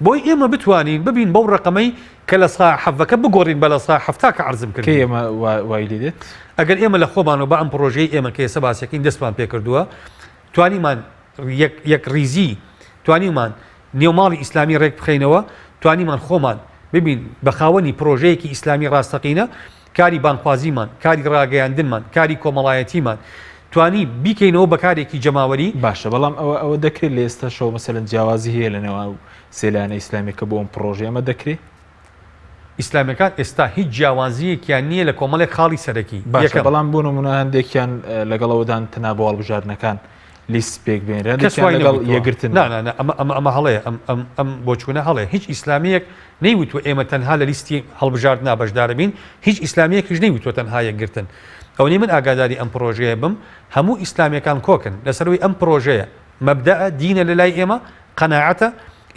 بۆی ئێمە بتوانین ببین بەو ڕەقەمەی کە لە سا حەڤەکە بگۆڕین بە لە سا 70 کە عەرزم کەی کردی. ئێمە وای لێ دێت؟ ئەگەر ئێمە لە خۆمانەوە بە ئەم پڕۆژەی ئێمە کە ئێستا باسیەکەین دەستمان پێ کردووە، توانیمان یەک یەکڕیزی، توانیومان نێوماڵی ئیسلامی ڕێک بخەینەوە، توانیمان خۆمان ببین بە خاوەنی پڕۆژەیەکی ئیسلامی ڕاستەقینە، کاری بانگخوازیمان، کاری ڕاگەیاندنمان، کاری کۆمەڵایەتیمان توانی بیکەینەوە بە کارێکی جەماوەری. باشە بەڵام ئەوە ئەوە دەکرێت لە ئێستاشەوە مەسەلەن جیاوازی هەیە لە نێوان ئەو سێ لایەنە ئیسلامیەکە بۆ ئەم پڕۆژەیە ئەمە دەکرێ؟ ئیسلامیەکان ئێستا هیچ جیاوازییەکیان نییە لە کۆمەڵێک خاڵی سەرەکی. باشە یەکەم. بەڵام بۆ نموونە هەندێکیان لەگەڵ ئەوەدان تەنها بۆ هەڵبژاردنەکان لیست پێک بێنرێ کەس هەندێکیان وای لەگەڵ نەگوتووە. یەکگرتن نا نا نا ئەمە ئەمە ئەمە هەڵەیە ئەم ئەم ئەم بۆچوونە هەڵەیە هیچ ئیسلامییەک نەیوتووە ئێمە تەنها لە لیستی هەڵبژاردنا بەشدارەبین، هیچ ئیسلامییەکیش نەیوتووە تەنها یەکگرتن. ئەوەنەی من ئاگاداری ئەم پڕۆژەیە بم، هەموو ئیسلامییەکان کۆکن لەسەر ئەوەی ئەم پڕۆژەیە مەبدەئە، دینە لەلای ئێمە، قەناعەتە،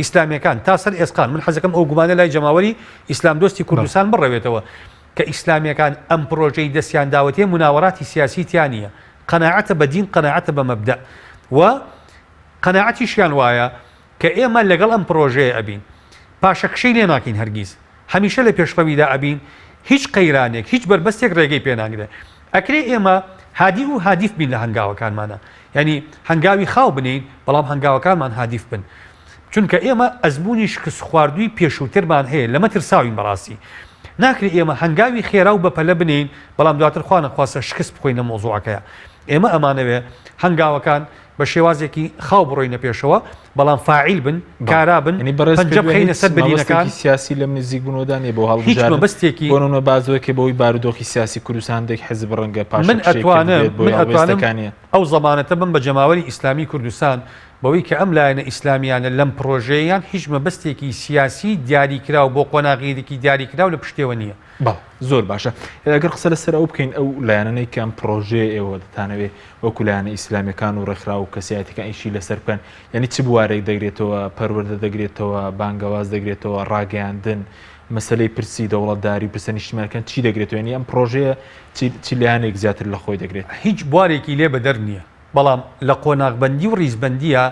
ئیسلامییەکان تا سەر ئێسقان، من حەزەکەم ئەو گومانە لای جەماوەری ئیسلامدۆستی کوردستان بڕەوێتەوە کە ئیسلامییەکان ئەم پڕۆژەی دەستیان داوەتێ موناوەراتی سیاسی تیا نییە، قەناعەتە بە دین، قەناعەتە بە مەبدەئ و قەناعەتیشیان وایە کە ئێمە لەگەڵ ئەم پڕۆژەیە ئەبین پاشەکشەی لێ ناکەین هەرگیز، هەمیشە لە پێشڕەویدا ئەبین، هیچ قەیرانێک، هیچ بەربەستێک ڕێگەی پێ ناگرێ. ئەکرێ ئێمە هادیء و هادیف بین لە هەنگاوەکانمانا، یانی هەنگاوی خاو بنێین، بەڵام هەنگاوەکانمان هادیف بن. چونکە ئێمە ئەزموونی شکستخواردووی پێشووترمان هەیە، لەمە ترساوین بەڕاستی. ناکرێ ئێمە هەنگاوی خێرا و بەپەلە بنێین، بەڵام دواتر خوا نەخواستە شکست بخۆین لە مەوزوعەکەیا. ئێمە ئەمانەوێ هەنگاوەکان بە شێوازێکی خاو بڕۆینە پێشەوە، بەڵام فاعیل بن، کارا بن، یانی بەڕێز پەنجە پێت وایە بخەینە هیچ سەر برینەکان. مەبەستێکی سیاسی لەم نزیکبوونەوەدا نییە بۆ هیچ هەڵبژاردن؟ مەبەستێکی. بۆ نموونە بازۆکێ بەهۆی بارودۆخی سیاسی کوردستان هەندێک حزب ڕەنگە من پاشەکشەی ئەتوانم کردبێت بۆی من ئەتوانم هەڵوێستەکانیان. ئەو زەمانەتە بەم بە جەماوەری ئیسلامی کوردستان بەوەی کە ئەم لایەنە ئیسلامیانە لەم پڕۆژەیەیان هیچ مەبەستێکی سیاسی دیاریکراو بۆ قۆناغێکی دیاریکراو لە پشتێوە نییە. بەڵێ زۆر باشە ئەگەر قسە لەسەر ئەو بکەین ئەو لایەنانەی کە ئەم پڕۆژەیە ئێوە دەتانەوێ وەکو لایەنە ئیسلامیەکان و ڕێکخراو و کەسایەتەکان ئیشی لەسەر بکەن یعنی چ بوارێک دەگرێتەوە پەروەردە دەگرێتەوە بانگەواز دەگرێتەوە ڕاگەیاندن مەسەلەی پرسی دەوڵەتداری و پرسە نیشتیمانەکان چی دەگرێتەوە؟ یانی ئەم پڕۆژەیە چی چ لایەنێک زیاتر لە خۆی دەگرێت؟ هیچ بوارێکی لێ بەدەر نییە، بەڵام لە قۆناغبەندی و ڕیزبەندییا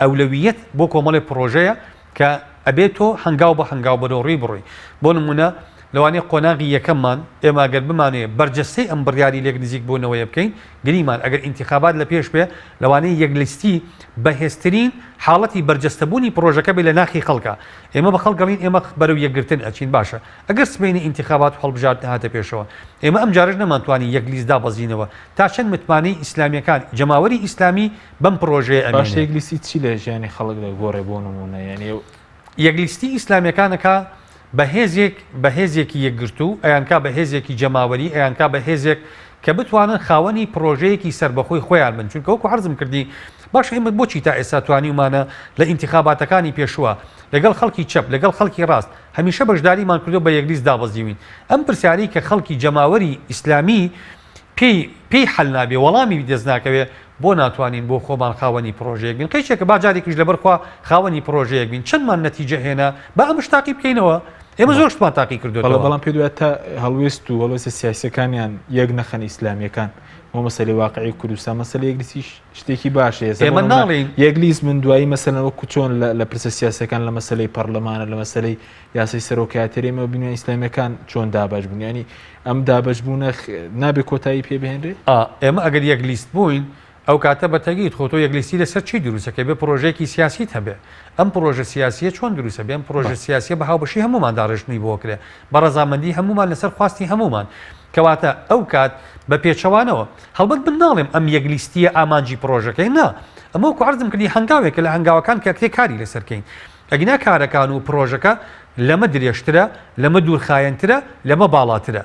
ئەولەوییەت بۆ کۆمەڵێ پڕۆژەیە کە ئەبێ تۆ هەنگاو بە هەنگاو بەرەو ڕووی بڕۆی. بۆ نموونە لەوانەیە قۆناغی یەکەممان ئێمە ئەگەر بمانەوێ بەرجەستەی ئەم بڕیاری لێک نزیک بوونەوەیە بکەین، گریمان ئەگەر ئینتیخابات لە پێش بێ لەوانەیە یەک لیستی بەهێزترین حاڵەتی بەرجەستەبوونی پڕۆژەکە بێ لە ناخی خەڵکا. ئێمە بە خەڵک ئەڵێین ئێمە بەرەو یەکگرتن ئەچین باشە ئەگەر سبەینێ ئینتیخابات و هەڵبژاردن هاتە پێشەوە ئێمە ئەمجارەش نەمانتوانی یەک لیست دابەزینەوە تا چەند متمانەی ئیسلامیەکان جەماوەری ئیسلامی بەم پڕۆژەیە باشە ئەمێنێ؟ یەک لیستی چی لە ژیانی خەڵک دەگۆڕێ بۆ نموونە یانی ئەو. یەک لیستی ئیسلامیەکان ئەکا بە هێزێک بە هێزێکی یەکگرتوو ئەیانکا بە هێزێکی جەماوەری ئەیانکا بە هێزێک کە بتوانن خاوەنی پڕۆژەیەکی سەربەخۆی خۆیان بن چونکە وەکو عەرزم کردی باشە ئێمە بۆچی تا ئێستا توانیومانە لە ئینتیخاباتەکانی پێشووە لەگەڵ خەڵکی چەپ لەگەڵ خەڵکی ڕاست هەمیشە بەشداریمان کردو بە یەک لیست دابەزیوین ئەم پرسیارەی کە خەڵکی جەماوەری ئیسلامی پێی پێی حەل نابێ وەڵامی دەست ناکەوێ بۆ ناتوانین بۆ خۆمان خاوەنی پڕۆژەیەک بین قەیچێکە با جارێکیش لەبەر خوا خاوەنی پڕۆژەیەک بین چەندمان نەتیجە هێنا با ئەمەش تاقی بکەینەوە ئێمە زۆر شتمان تاقی بەڵێ کردوێتەوە. بەڵام پێت وایە تا هەڵوێست و هەڵوێستە سیاسیەکانیان یەک نەخەن ئیسلامیەکان بۆ مەسەلەی واقعی کوردستان مەسەلەی یەک لیستیش شتێکی باشە ئێستا بۆ ئێمە نمونە ناڵێین یەک لیست من دوایی مەسەلەن وەکو چۆن لە لە پرسە سیاسیەکان لە مەسەلەی پەرلەمانە لە مەسەلەی یاسای سەرۆکایەتی ئێمە بینیمان ئیسلامیەکان چۆن دابەش بوون یانی ئەم دابەش بوونە نابێ کۆتایی پێ بهێنرێ؟ ئا ئێمە ئەگەر یەک لیست بووین ئەو کاتە بە تەگیت خۆ تۆ یەک لیستی لەسەر چی دروست ئەکەی بێ پڕۆژەیەکی سیاسیت هەبێ ئەم پڕۆژە سیاسیە چۆن دروست ئەبێ ئەم پڕۆژە سیاسیە بە هاوبەشی هەموومان داڕێژتنی بۆ ئەکرێ بە ڕەزامەندی هەموومان لەسەر خواستی هەموومان کەواتە ئەو کات بە پێچەوانەوە هەڵبەت من ناڵێم ئەم یەک لیستیە ئامانجی پڕۆژەکەی نا ئەمە وەکو عەرزم کردی هەنگاوێکە لە هەنگاوەکان کە ئەکرێ کاری لەسەر کەین ئەگینا کارەکان و پڕۆژەکە لەمە درێژترە، لەمە دوورخایەنترە، لەمە باڵاترە.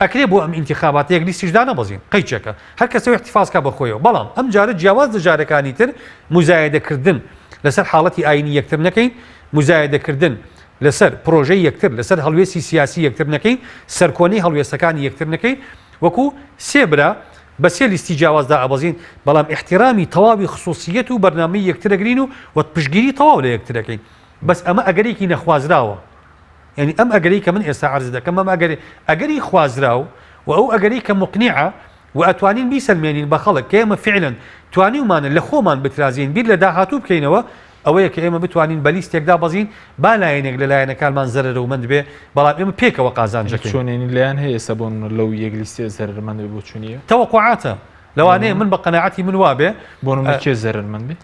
ئەکرێ بۆ ئەم ئینتیخاباتە یەک لیستیش دانەبەزین، قەیچێکە. هەر کەسەو ئیحتیفاز کا بە خۆیەوە. بەڵام ئەم جارە جیاواز لە جارەکانی تر موزایەدە کردن لەسەر حاڵەتی ئایینی یەکتر نەکەین، موزایەدە کردن لەسەر پڕۆژەی یەکتر، لەسەر هەڵوێستی سیاسی یەکتر نەکەین، سەرکۆنەی هەڵوێستەکانی یەکتر نەکەین، وەکوو سێ برا بە سێ لیستی جیاواز دائەبەزین، بەڵام ئیحتیرامی تەواوی خسوسییەت و بەرنامەی یەکتر ئەگرین و وە پشتگیری تەواو لە یەکتر ئەکەین. بەس ئەمە ئەگەرێکی نەخوازراوە. یانی ئەم ئەگەرەی کە من ئێستا عەرز دەکەم ئەم ئەگەر ئەگەری خوازراو و ئەو ئەگەرەی کە موقنیعە و ئەتوانین بیسەلمێنین بە خەڵک کە ئێمە فیعلەن توانیومانە لە خۆمان بترازێین بیر لە داهاتوو بکەینەوە ئەوەیە کە ئێمە بتوانین بە لیستێک دابەزین با لایەنێک لە لایەنەکانمان زەرەرەومەند بێ بەڵام ئێمە پێکەوە قازانجەکەین. چۆن یانی لایەن هەیە ئێستا بۆ نمونە لەو یەک لیستەیە زەرەرمەند بێ بۆچوونی ئێوە؟ تەوەقوعاتە لەوانەیە من بە قەناعەتی من وابێ. بۆ نمونە کێ زەرەرمەند بێ؟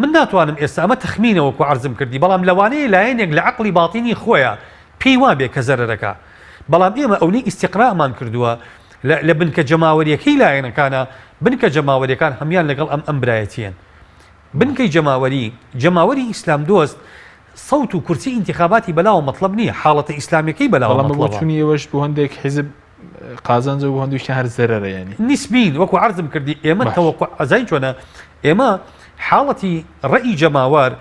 من ناتوانم ئێستا ئەمە تەخمینە وەکو عەرزم کردی بەڵام لەوانەیە لایەنێک لە عەقڵی باتینی خۆیا پێی وابێ کە زەرەرەکا بەڵام ئێمە ئەونەی ئیستیقرائمان کردووە لە بنکە جەماوەریەکەی لایەنەکانا بنکە جەماوەریەکان هەموان لەگەڵ ئەم ئەم برایەتیەن بنکەی جەماوەری، جەماوەری ئیسلام دۆست سەوت و کورسی ئینتیخاباتی بەلاوە مەتڵەب نییە، حاڵەتە ئیسلامیەکەی بەلاوە بەڵام بە مەتڵەبە. بۆچوونی ئێوەش بۆ هەندێک حیزب قازانجە و بۆ هەندێکیان هەر زەرەرە یانی. نیسبین، وەکو عەرزم کردی ئێمە باش. تەوەقوع ئەزانی چۆنە ئێمە حاڵەتی ڕەئی جەماوەر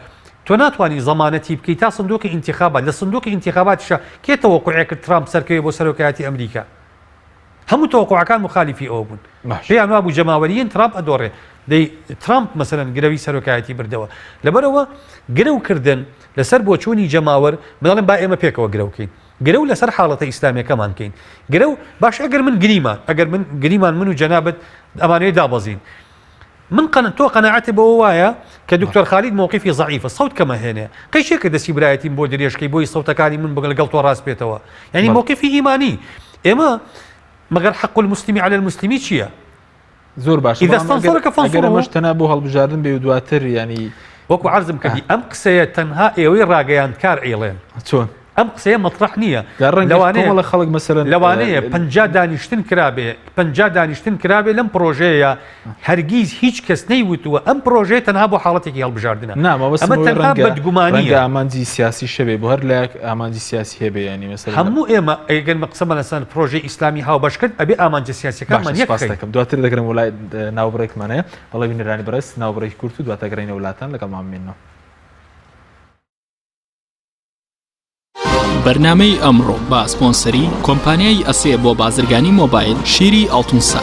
تۆ ناتوانی زەمانەتی بکەی تا سندوقی ئینتیخابات، لە سندوقی ئینتیخاباتیشا کێ تەوەقوعێ کرد ترامپ سەرکەوێ بۆ سەرۆکایەتی ئەمریکا؟ هەموو تەوەقوعەکان موخالیفی ئەوە بوون. باش. پێیان وابوو جەماوەریین ترامپ ئەدۆڕێ. دەی ترامپ مەسەلەن گرەوی سەرۆکایەتی بردەوە. لەبەرئەوە گرەو کردن لەسەر بۆچوونی جەماوەر، من ئەڵێم با ئێمە پێکەوە گرەو کەین. گرەو لەسەر حاڵەتە ئیسلامیەکەمان کەین. گرەو، باشە ئەگەر من گریمان، ئەگەر من گریمان من و جەنابت ئەمانەوێ دابەزین. من قەنە تۆ قەناعەتت بەوە وایە کە دکتۆر خالید مەوقیفی زەعیفە سەوت کەمە هێنێ قەی چێکە دەستی برایەتیم بۆ درێژ کەی بۆی سەوتەکانی من بگە لەگەڵ تۆ ڕاست بێتەوە یعنی مەوقیفی ئیمانی ئێمە مەگەر حەق المسلمی علی المسلمی چییە؟ زۆر باشە إذا بەڵام ئەگەر استنصرك ئەگەر فانصره. ئەمەش تەنها بۆ هەڵبژاردن بێ و دواتر ینی وەکو عەرزم کردی ئەم قسەیە تەنها ئێوەی ڕاگەیاندکار ئەیڵێن چۆن؟ ئەم قسەیە مەتڕەح نییە. جا ڕەنگە لەوانەیە کۆمەڵە خەڵک مەسەلەن لەوانەیە 50 دانیشتن کرابێ 50 دانیشتن کرابێ لەم پڕۆژەیە هەرگیز هیچ کەس نەیوتووە ئەم پڕۆژەیە تەنها بۆ حاڵەتێکی هەڵبژاردنە. نا مەبەستم ئەمە ئەوەیە تەنها ڕەنگە ڕەنگە بەدگومانییە. ئامانجی سیاسی شەبێ بۆ هەر لایەک ئامانجی سیاسی هەبێ یانی مەسەلەن هەموو ئێمە ئەگەر قسەمان لەسەر پڕۆژەی ئیسلامی هاوبەش کرد ئەبێ ئامانجە سیاسیەکانمان باشە یەک سپاست خەین. دەکەم دواتر دەگەرم وەلای ناوبڕێکمان هەیە بەڵێ بینەرانی بەڕێز ناوبڕێکی کورت و دواتر گەڕێینەوە وەلاتان لەگەڵمان بمێننەوە. بەرنامەی ئەمڕۆ بە سپۆنسەری کۆمپانیای ئەسێ بۆ بازرگانی مۆبایل شیری ئاڵتونسا.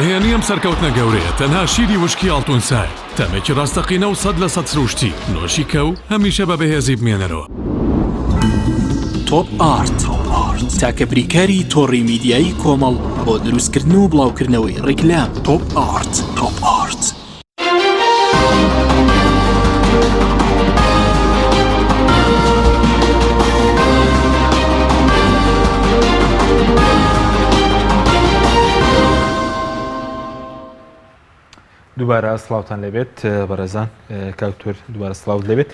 نهێنی ئەم سەرکەوتنە گەورەیە تەنها شیری وشکی ئاڵتون سایە، تامێکی ڕاستەقینە و 100% سروشتی، نۆشی کە و هەمیشە بە بەهێزی بمێنەرەوە. تۆپ ئارت تاکە بریکاری تۆڕی میدیایی کۆمەڵ بۆ دروستکردن و بڵاوکردنەوەی ڕیکلام. تۆپ ئارت. تۆپ ئارت. دووبارە سڵاوتان لێبێت بەڕێزان کاکتۆر دووبارە سڵاوت لێبێت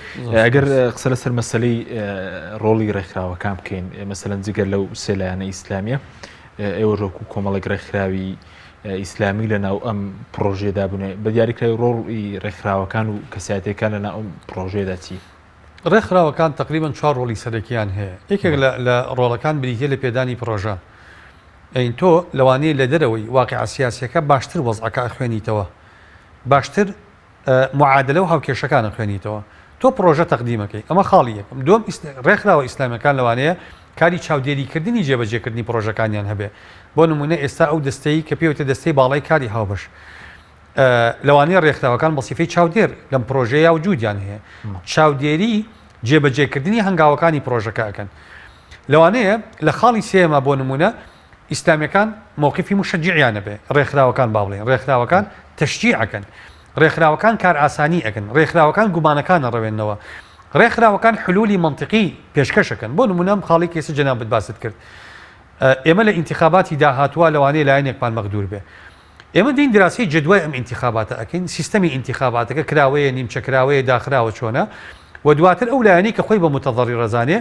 ئەگەر قسە لەسەر مەسلەی ڕۆڵی ڕێکخراوەکان بکەین مەسەلەن جگەر لەو سێ لایەنە ئیسلامیە ئێوە ڕۆک و کۆمەڵێک ڕێکخراوی ئیسلامی لە ناو ئەم پرۆژێدا بوون بە دیاریکراوی ڕۆڵی ڕێکخراوەکان و کەسایەتەکان لە ناو ئەم پرۆژێدا چی؟ ڕێکخراوەکان تقریبا چوار ڕۆڵی سەرەکیان هەیە یەکێک لە ڕۆڵەکان بریتە لە پێدانی پرۆژە ئەین تۆ لەوانەیە لە دەرەوەی واقیعە سیاسیەکە باشتر وەزعەکە ئەخوێنیتەوە باشتر معادلە و هاوکێشەکان ئەخوێنیتەوە تۆ پڕۆژە تەقدیمەکەی ئەمە خاڵی یەکەم دووەم ڕێکخراوە ئیسلامیەکان لەوانەیە کاری چاودێریکردنی جێبەجێکردنی پڕۆژەکانیان هەبێ بۆ نمونە ئێستا ئەو دەستەی کە پێوتە دەستەی باڵای کاری هاوبەش لەوانەیە ڕێکخراوەکان بە سیفەی چاودێر لەم پرۆژەیە وجودیان هەیە چاودێری جێبەجێکردنی هەنگاوەکانی پرۆژەکە ئەکەن لەوانەیە لە خاڵی سێیەما بۆ نموونە ئیسلامیەکان مەوقیفی موشەجیعیان هەبێ، ڕێکخراوەکان با بڵێین ڕێکخراوەکان تەشجیع ئەکەن، ڕێکخراوەکان کارئاسانی ئەکەن، ڕێکخراوەکان گومانەکان ئەڕەوێننەوە، ڕێکخراوەکان حلولی مەنتیقی پێشکەش ئەکەن. بۆ نموونە ئەم خاڵەی کە ئێستا جەنابت باست کرد، ئێمە لە ئینتیخاباتی داهاتووا لەوانەیە لایەنێکمان مەغدوور بێ. ئێمە دێین دراسەی جەدوای ئەم ئینتیخاباتە ئەکەین، سیستەمی ئینتیخاباتەکە کراوەیە، نیمچە کراوەیە، داخراوە چۆنە و دواتر ئەو لایەنەی کە خۆی بە متضرر ئەزانێ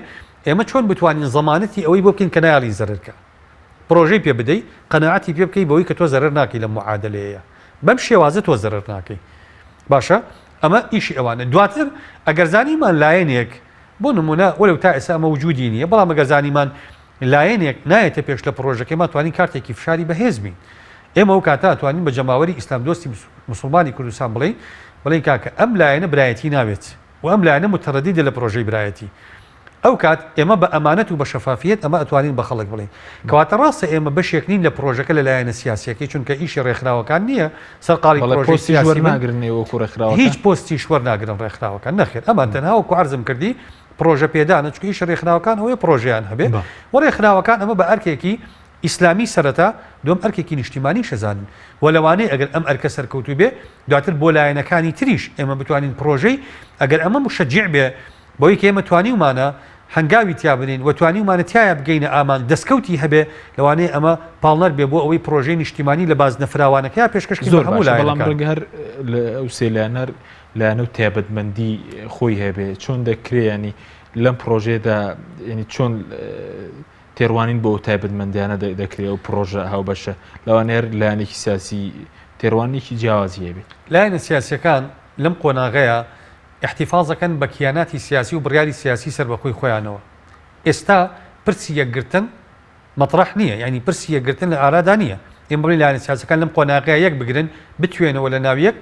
ئێمە چۆن بتوانین زەمانەتی ئەوەی بۆ بکەین کە نایەڵین زەرەر کە پرۆژەی پێ بدەی قەناعەتی پێ بکەی بەوەی کە تۆ زەرەر ناکەی لەم معادلەیە بەم شێوازە تۆ زەرەر ناکەی باشە ئەمە ئیشی ئەوانە دواتر ئەگەر زانیمان لایەنێک بۆ نمونە وەلو تا ئێستا ئەمە وجودی نییە بەڵام ئەگەر زانیمان لایەنێک نایەتە پێش لە پڕۆژەکەی ما توانین کارتێکی فشاری بەهێز بین ئێمە ئەو کاتە توانین بە جەماوەری ئیسلام دۆستی مسلمانی کوردستان بڵێین بڵێین کاکە ئەم لایەنە برایەتی ناوێت و ئەم لایەنە متردیدە لە پرۆژەی برایەتی ئەو کات ئێمە بە ئەمانەت و بە شەفافیەت ئەمە ئەتوانین بە خەڵک بڵێین کەواتە ڕاستە ئێمە بەشێک نین لە پرۆژەکە لە لایەنە سیاسیەکەی چونکە ئیشی ڕێکخراوەکان نییە سەرقاڵی پرۆژەی سیاسی بن هیچ پۆستیش وەرناگرن ڕێکخراوەکان نەخێر ئەمان تەنها وەکو عەرزم کردی پرۆژە پێدانە چونکە ئیشی ڕێکخراوەکان ئەوەیە پرۆژەیان هەبێ و ڕێکخراوەکان ئەمە بە ئەرکێکی ئیسلامی سەرەتا، دووەم ئەرکێکی نیشتیمانیش ئەزانن و لەوانەیە ئەگەر ئەم ئەرکە سەرکەوتوو بێ دواتر بۆ لایەنەکانی تریش ئێمە بتوانین پرۆژەی ئەگەر ئەمە موشەجیع بێ بەوەی کە ئێمە توانیومانە هەنگاوی تیا بنێین و توانیومانە تیایا بگەینە ئامانج دەستکەوتی هەبێ لەوانەیە ئەمە پاڵنەر بێ بۆ ئەوەی پرۆژەی نیشتیمانی لە بازنە فراوانەکەیا پێشکەش کەین بە زۆر هەموو باشە بەڵام لایەنەکان. ڕەنگە هەر لە ئەو سێ لایەنە هەر لایەنە و تایبەتمەندی خۆی هەبێ چۆن دەکرێ یانی لەم پرۆژەیەدا یانی چۆن تێڕوانین بۆ ئەو تایبەتمەندیانە دەکرێت ئەو پڕۆژە هاوبەشە لەوانەیە هەر لایەنێکی سیاسی تێڕوانینێکی جیاوازی هەبێت. لایەنە سیاسیەکان لەم قۆناغەیا ئیحتیفاز ئەکەن بە کیاناتی سیاسی و بڕیاری سیاسی سەربەخۆی خۆیانەوە. ئێستا پرسی یەکگرتن مەتڕەح نییە، یانی پرسی یەکگرتن لە ئارادا نییە. ئێمە بڵێین لایەنە سیاسیەکان لەم قۆناغەیا یەک بگرن، بتوێنەوە لە ناو یەک،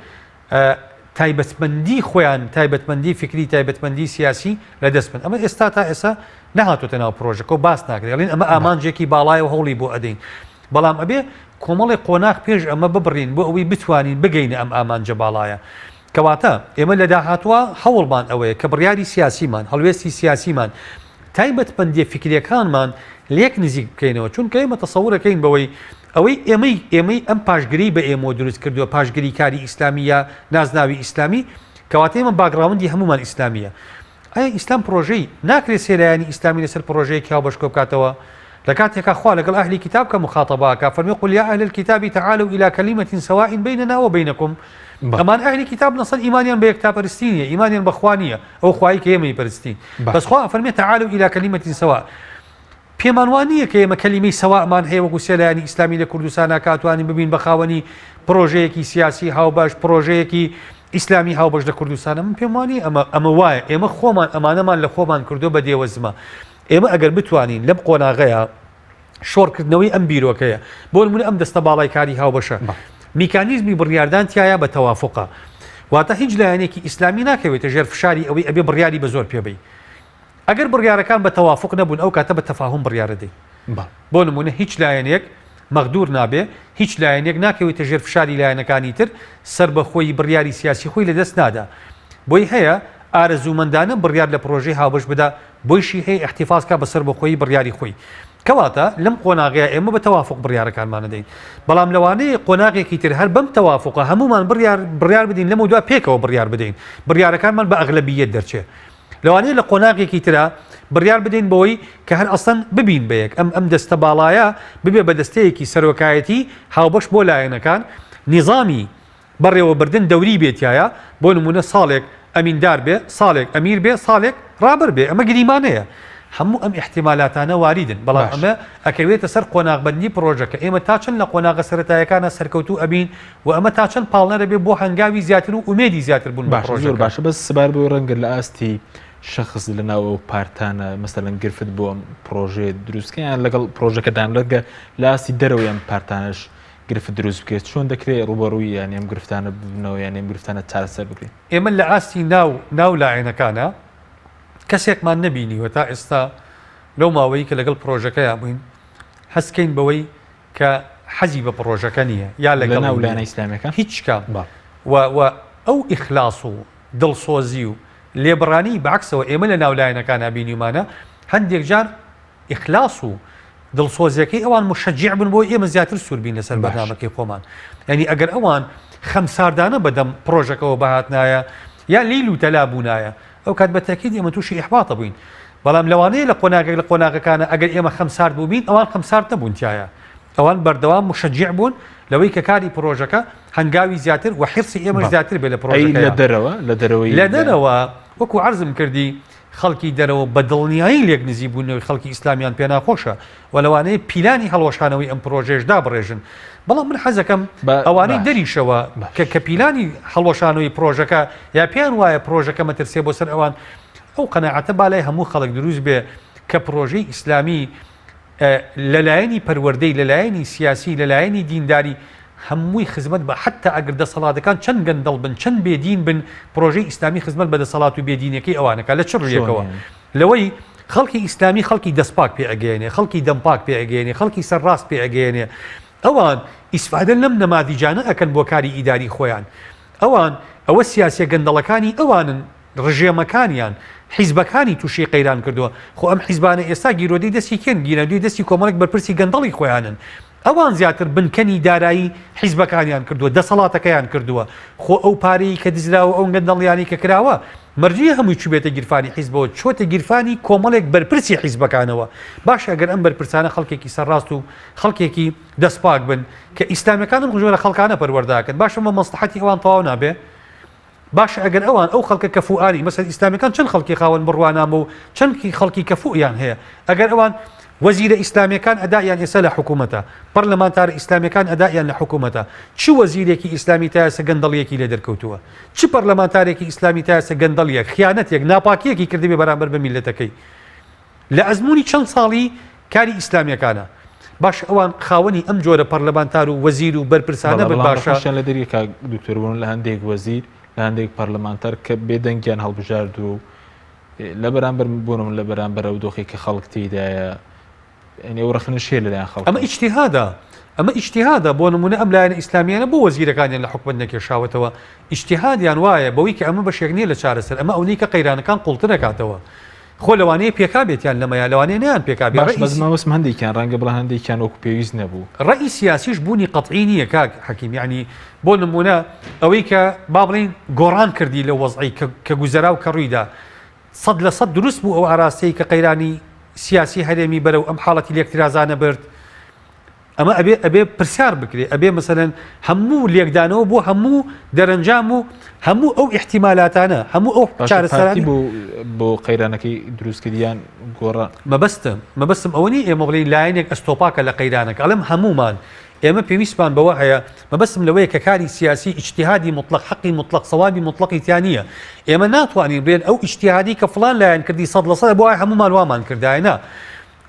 تایبەتمەندی خۆیان، تایبەتمەندی فیکری، تایبەتمەندی سیاسی لە دەست بن. ئەمە ئێستا تا ئێستا نەهاتۆتە ناو پرۆژەکە و باس ناکرێت. ئەڵێن ئەمە ئامانجێکی باڵایە و هەوڵی بۆ ئەدەین. بەڵام ئەبێ کۆمەڵێک قۆناغ پێش ئەمە ببڕین بۆ ئەوەی بتوانین بگەینە ئەم ئامانجە باڵایە. کەواتە ئێمە لە داهاتووا هەوڵمان ئەوەیە کە بڕیاری سیاسیمان، هەڵوێستی سیاسیمان، تایبەتمەندیە فیکریەکانمان لێک نزیک بکەینەوە چونکە ئێمە تەسەورەکەین بەوەی ئەوەی ئێمەی ئێمەی ئەم پاشگری بە ئێمەوە دروست کردووە پاشگری کاری ئیسلامی یا نازناوی ئیسلامی کەواتە ئێمە background ی هەمومان ئیسلامیە ئایا ئیسلام پرۆژەی ناکرێت سێ لایەنی ئیسلامی لەسەر پرۆژەیەکی هاوبەش کۆ بکاتەوە لە کاتێکا خوا لەگەڵ ئەهلی کتاب کە مخاتەبە ئەکا فەرمی قل یا اهل الكتاب تعالوا الى كلمة سواء بيننا وبينكم ئەمان ئەهلی کتاب نەسەر ئیمانیان بە یەکتاپەرستی نییە ئیمانیان بە خوا نییە ئەو خوای کە ئێمەی پەرستین بەس خوا ئەفەرمێ تعالوا الى كلمة سواء پێمان وا نییە کە ئێمە کەلیمەی سەوامان هەیە وەکو سێ لایەنی ئیسلامی لە کوردستانا کە ئەتوانین ببین بە خاوەنی پرۆژەیەکی سیاسی هاوبەش پرۆژەیەکی ئیسلامی هاوبەش لە کوردستانە من پێم وانیە ئەمە ئەمە وایە ئێمە خۆمان ئەمانەمان لە خۆمان کردو بە دێوەزمە ئێمە ئەگەر بتوانین لەم قۆناغەیە شۆڕکردنەوەی ئەم بیرۆکەیە بۆ نمونە ئەم دەستە باڵای کاری هاوبەشە میکانیزمی بڕیاردان تایە بە تەوافقە واتە هیچ لایەنێکی ئیسلامی ناکەوێتە ژێر فشاری ئەوەی ئەبێ بڕیاری بە زۆر پێبەی ئەگەر بڕیارەکان بە تەوافق نەبوون ئەو کاتە بە تەفاهم بڕیارە دەی بۆ نمونە هیچ لایەنێک مەغدور نابێ، هیچ لایەنێک ناکەوێتە ژێر فشاری لایەنەکانی تر، سەربەخۆیی بڕیاری سیاسی خۆی لەدەست نادا. بۆی هەیە ئارەزوومەندانە بڕیار لە پڕۆژەی هاوبەش بدا، بۆیشی هەیە ئیحتیفاز کا بە سەربەخۆیی بڕیاری خۆی. کەواتە لەم قۆناغەیا ئێمە بە تەوافوق بڕیارەکانمان ئەدەین. بەڵام لەوانەیە قۆناغێکی تر هەر بەم تەوافوقە هەموومان بڕیار بڕیار بدەین لەمەودوا پێکەوە بڕیار بدەین، بڕیارەکانمان بە ئەغلەبییەت دەرچێ. لەوانەیە لە قۆناغێکی ترا بڕیار بدەین بەوەی کە هەر ئەسڵەن ببین بە یەک، ئەم ئەم دەستە باڵایە ببێ بە دەستەیەکی سەرۆکایەتی هاوبەش بۆ لایەنەکان، نیزامی بەڕێوەبردن دەوری بێ تیایا، بۆ نموونە ساڵێک ئەمیندار بێ، ساڵێک ئەمیر بێ، ساڵێک ڕابەر بێ، ئەمە گریمانەیە. هەموو ئەم ئیحتیمالاتانە واریدن، بەڵام باش. ئەمە ئەکەوێتە سەر قۆناغبەندی پڕۆژەکە، ئێمە تا چەند لە قۆناغە سەرەتایەکانا سەرکەوتوو ئەبین و ئەمە تا چەند پاڵنەر ئەبێ بۆ هەنگاوی زیاتر و ئومێدی زیاتر بوون بە باشە زۆر پڕۆژەکە. باشە بەس سەبارەت بەوەی ڕەنگە لە ئاستی شەخس لە ناو ئەو پارتانە مەسەلەن گرفت بۆ ئەم پڕۆژەیە دروست بکەن یان لەگەڵ پڕۆژەکەدان ڕەنگە لە ئاستی دەرەوەی ئەم پارتانەش گرفت دروست بکرێت چۆن دەکرێت ڕووبەڕووی یانی ئەم گرفتانە ببنەوە یانی ئەم گرفتانە چارەسەر بکرێت؟ ئێمە لە ئاستی ناو ناو لایەنەکانا کەسێکمان نەبینیوە تا ئێستا لەو ماوەی کە لەگەڵ پڕۆژەکەیا بووین هەست کەین بەوەی کە حەزی بە پڕۆژەکە نییە یا لە لەگەڵی ناو نییە لایەنە ئیسلامیەکان؟ هیچ کام بەڵێ. و و ئەو ئیخلاص و دڵسۆزی و لێبڕانی بەعەکسەوە ئێمە لە ناو لایەنەکانا بینیومانە هەندێک جار ئیخلاص و دڵسۆزیەکەی ئەوان مشجع بن بۆ ئێمە زیاتر سوور بین لەسەر بەرنامەکەی خۆمان یعنی ئەگەر ئەوان خەمساردانە بەدەم پرۆژەکەەوە بەهاتنایە یا لیل و تەلا بوونایە ئەو کات بە تەکید ئێمە تووشی ئیحباتە بووین بەڵام لەوانەیە لە قۆناغێک لە قۆناغەکانە ئەگەر ئێمە خەمسارد بووبین ئەوان خەمسارد نەبوون تایە ئەوان بەردەوام مشجع بوون لەوەی کە کاری پرۆژەکە هەنگاوی زیاتر و حرسی ئێمەش زیاتر بێ لە پرۆژەکە لە دەرەوە لە دەرەوەی لە دەرەوە وەکو عەرزم کردی خەڵکی دەرەوە بە دڵنیایی لێک نزیک بوونەوەی خەڵکی ئیسلامیان پێ ناخۆشە و لەوانەیە پیلانی هەڵوەشانەوەی ئەم پرۆژەیەش دابڕێژن. بەڵام من حەزەکەم ئەوانەی دەریشەوە کە کە پیلانی هەڵوەشانەوەی پرۆژەکە یا پێیان وایە پرۆژەکە مەترسیە بۆ سەر ئەوان، ئەو قەناعەتە با لای هەموو خەڵک دروست بێ کە پرۆژەی ئیسلامی لە لایەنی پەروەردەی، لە لایەنی سیاسی، لە لایەنی دینداری هەمووی خزمەت بە حەتتا ئەگەر دەسەڵاتەکان چەند گەندەڵ بن، چەند بێ دین بن، پرۆژەی ئیسلامی خزمەت بە دەسەڵات و بێ دینەکەی ئەوان ئەکا. لە چ ڕوویەکەوە؟ لەوەی خەڵکی ئیسلامی خەڵکی دەستپاک پێ ئەگەیەنێ، خەڵکی دەمپاک پێ ئەگەیەنێ، خەڵکی سەرڕاست پێ ئەگەیەنێ. ئەوان ئیسفادە لەم نەمادیجانە ئەکەن بۆ کاری ئیداری خۆیان. ئەوان ئەوە سیاسیە گەندەڵەکانی ئەوانن ڕژێمەکانیان حیزبەکانی توشی قەیران کردوە خۆ ئەم حیزبانە ئێستا گیرۆدەی دەستی کێن گیرەدوی دەستی کۆمەڵێک بەرپرسی گەندەڵی خۆیانن ئەوان زیاتر بنکەنی دارایی حیزبەکانیان کردوە دەسەڵاتەکەیان کردوە خۆ ئەو پارەی کە دزراوە ئەو گەندەڵیانەی کە کراوە مەرجیە هەمووی چوبێتە گیرفانی حیزبەوە چۆتە گیرفانی کۆمەڵێک بەرپرسی حیزبەکانەوە باشە ئەگەر ئەم بەرپرسانە خەڵکێکی سەرڕاست و خەڵکێکی دەستپاک بن کە ئیسلامیەکان ئەم جۆرە خەڵکانە پەروەردە ئەکەن باشە مە مەسڵەحەتی ئەوان تەواو نابێ باشە ئەگەر ئەوان ئەو خەڵکە کەفوئانەی مەسەلەن ئیسلامیەکان چەند خەڵکی خاوەن بڕوانامە و چەند خەڵکی کەفوئیان هەیە ئەگەر ئەوان وەزیرە ئیسلامیەکان ئەدائیان ئێستا لە حکوومەتە پەرلەمانتارە ئیسلامیەکان ئەدائیان لە حکوومەتە چ وەزیرێکی ئیسلامی تا ئێستا گەندەڵیەکی لێ دەرکەوتووە چ پەرلەمانتارێکی ئیسلامی تا ئێستا گەندەڵیەک خیانەتێک ناپاکیەکی کردبێ بەرامبەر بە میللەتەکەی لە ئەزموونی چەند ساڵی کاری ئیسلامیەکانە باشە ئەوان خاوەنی ئەم جۆرە پەرلەمانتار و وەزیر و بەرپرسانە بن باشە. بەڵام لە دەری کاک دکتۆر بوون لە هەندێک وەزیر لە هەندێک پەرلەمانتار کە بێدەنگیان هەڵبژارد و لە بەرامبەر بوونم لە بەرامبەر ئەو دۆخی کە خەڵک تێیدایە یعنی ئەو ڕەخنەش هەیە لەلایەن خەڵک. ئەمە ئیجتیهادە ئەمە ئیجتیهادە بۆ نمونە ئەم لایەنە ئیسلامیانە بۆ وەزیرەکانیان لە حکومەت نەکێشاوەتەوە ئیجتیهادیان وایە بەوەی کە ئەمە بەشێک نییە لە چارەسەر ئەمە ئەونەی کە قەیرانەکان قوڵتر ئەکاتەوە خۆ لەوانەیە پێکابێتیان لەمەیا لەوانەیە نەیان پێکابێ باش ڕەئی بەس مەبەستم هەندێکیان ڕەنگە بڵێن هەندێکیان وەکو پێویست نەبوو. ڕەئی سیاسیش بوونی قەتعی نییە کاک حەکیم یەعنی بۆ نموونە ئەوەی کە با بڵێین گۆڕان کردی لەو وەزعەی کە کە گوزەرا و کە ڕوویدا 100% دروست بوو ئەو ئاراستەی کە قەیرانی سیاسی هەرێمی بەرەو ئەم حاڵەتی لێکترازانە برد ئەمە ئەبێ ئەبێ پرسیار بکرێ ئەبێ مەسەلەن هەموو لێکدانەوە بۆ هەموو دەرەنجام و هەموو ئەو ئیحتیمالاتانە هەموو ئەو باشە چارەسەرانی پارتی بۆ بۆ قەیرانەکەی دروست کرد یان گۆڕان؟ مەبەستم مەبەستم ئەوە نییە ئێمە بڵێین لایەنێک ئەستۆپاکە لە قەیرانەکە ئەڵێم هەموومان ئێمە پێویستمان بەوە هەیە مەبەستم لەوەیە کە کاری سیاسی ئیجتیهادی موتڵەق حەقی موتڵەق سەوابی موتڵەقی تیا نییە ئێمە ناتوانین بڵێن ئەو ئیجتیهادی کە فڵان لایەن کردی 100% بۆ هەموومان وامان کردایە نا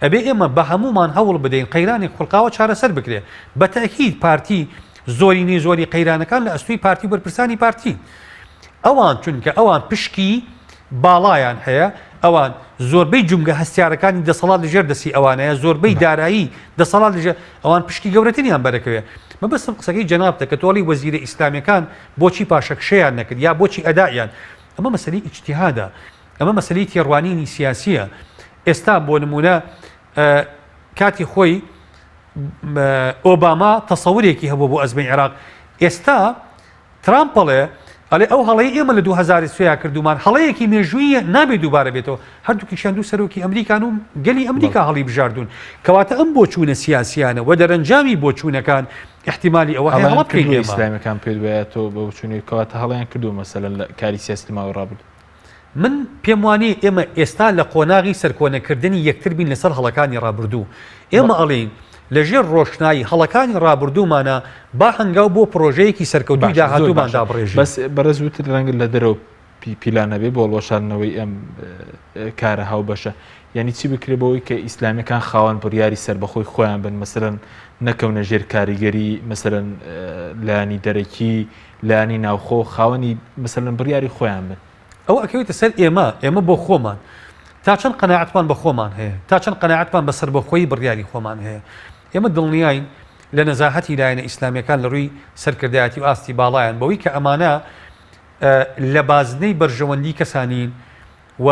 ئەبێ ئێمە بە هەموومان هەوڵ بدەین قەیرانێک خوڵقاوە چارەسەر بکرێ. بە تەئکید پارتی زۆرینەی زۆری قەیرانەکان لە ئەستۆی پارتی و بەرپرسانی پارتین. ئەوان چونکە ئەوان پشکی باڵایان هەیە، ئەوان زۆربەی جومگە هەستیارەکانی دەسەڵات لەژێر دەستی ئەوانەیە، زۆربەی دارایی دەسەڵات لەژێر ئەوان پشکی گەورەتریان بەرەکەوێ. مەبەستم قسەکەی جەنابتە کە تۆ ئەڵێی وەزیرە ئیسلامیەکان بۆچی پاشەکشەیان نەکرد یا بۆچی ئەدائیان ئەمە مەسەلەی ئیجتیهادە، ئەمە مەسەلەی تێڕوانینی سیاسیە. ئێستا بۆ نمونە کاتی خۆی ئۆباما تەسەورێکی هەبوو بۆ ئەزمەی عێراق ئێستا ترامپ ئەڵێ، ئەڵێ ئەو هەڵەی ئێمە لە 2003 یا کردوومان هەڵەیەکی مێژووییە نابێ دووبارە بێتەوە. هەردووکیشیان دوو سەرۆکی ئەمریکان و گەلی ئەمریکا هەڵی بژاردوون. کەواتە ئەم بۆچوونە سیاسییانە و دەرەنجامی بۆچوونەکان ئیحتیمالی ئەوە هەیە هەڵەیان هەڵە بکەین کردووە ئێمە. ئیسلامیەکان پێت وایە تۆ بە بۆچوونی کەواتە هەڵەیان کردووە مەسەلەن لە کاری سیاسی لە ماوەی ڕابردوو؟ من پێم وانییە ئێمە ئێستا لە قۆناغی سەرکۆنەکردنی یەکتر بین لەسەر هەڵەکانی ڕابردوو. ئێمە ئەڵێین لە ژێر ڕۆشنایی هەڵەکانی ڕابردوومانا با هەنگاو بۆ پڕۆژەیەکی سەرکەوتووی باشە زۆر داهاتوومان باشە دابڕێژین. بەس بەڕێز وتت ڕەنگە لە دەرەوە پیلان هەبێ بۆ هەڵوەشاندنەوەی ئەم کارە هاوبەشە یعنی چی بکرێ بەوەی کە ئیسلامیەکان خاوەن بڕیاری سەربەخۆی خۆیان بن مەسەلەن نەکەونە ژێر کاریگەری مەسەلەن لایەنی دەرەکی لایەنی ناوخۆ خاوەنی مەسەلەن بڕیاری خۆیان بن. ئەوە ئەکەوێتە سەر ئێمە، ئێمە بۆ خۆمان تا چەند قەناعەتمان بە خۆمان هەیە، تا چەند قەناعەتمان بە سەربەخۆیی بڕیاری خۆمان هەیە. ئێمە دڵنیاین لە نەزاهەتی لایەنە ئیسلامییەکان لە ڕووی سەرکردایەتی و ئاستی باڵایان بەوەی کە ئەمانە لە بازنەی بەرژەوەندی کەسانین و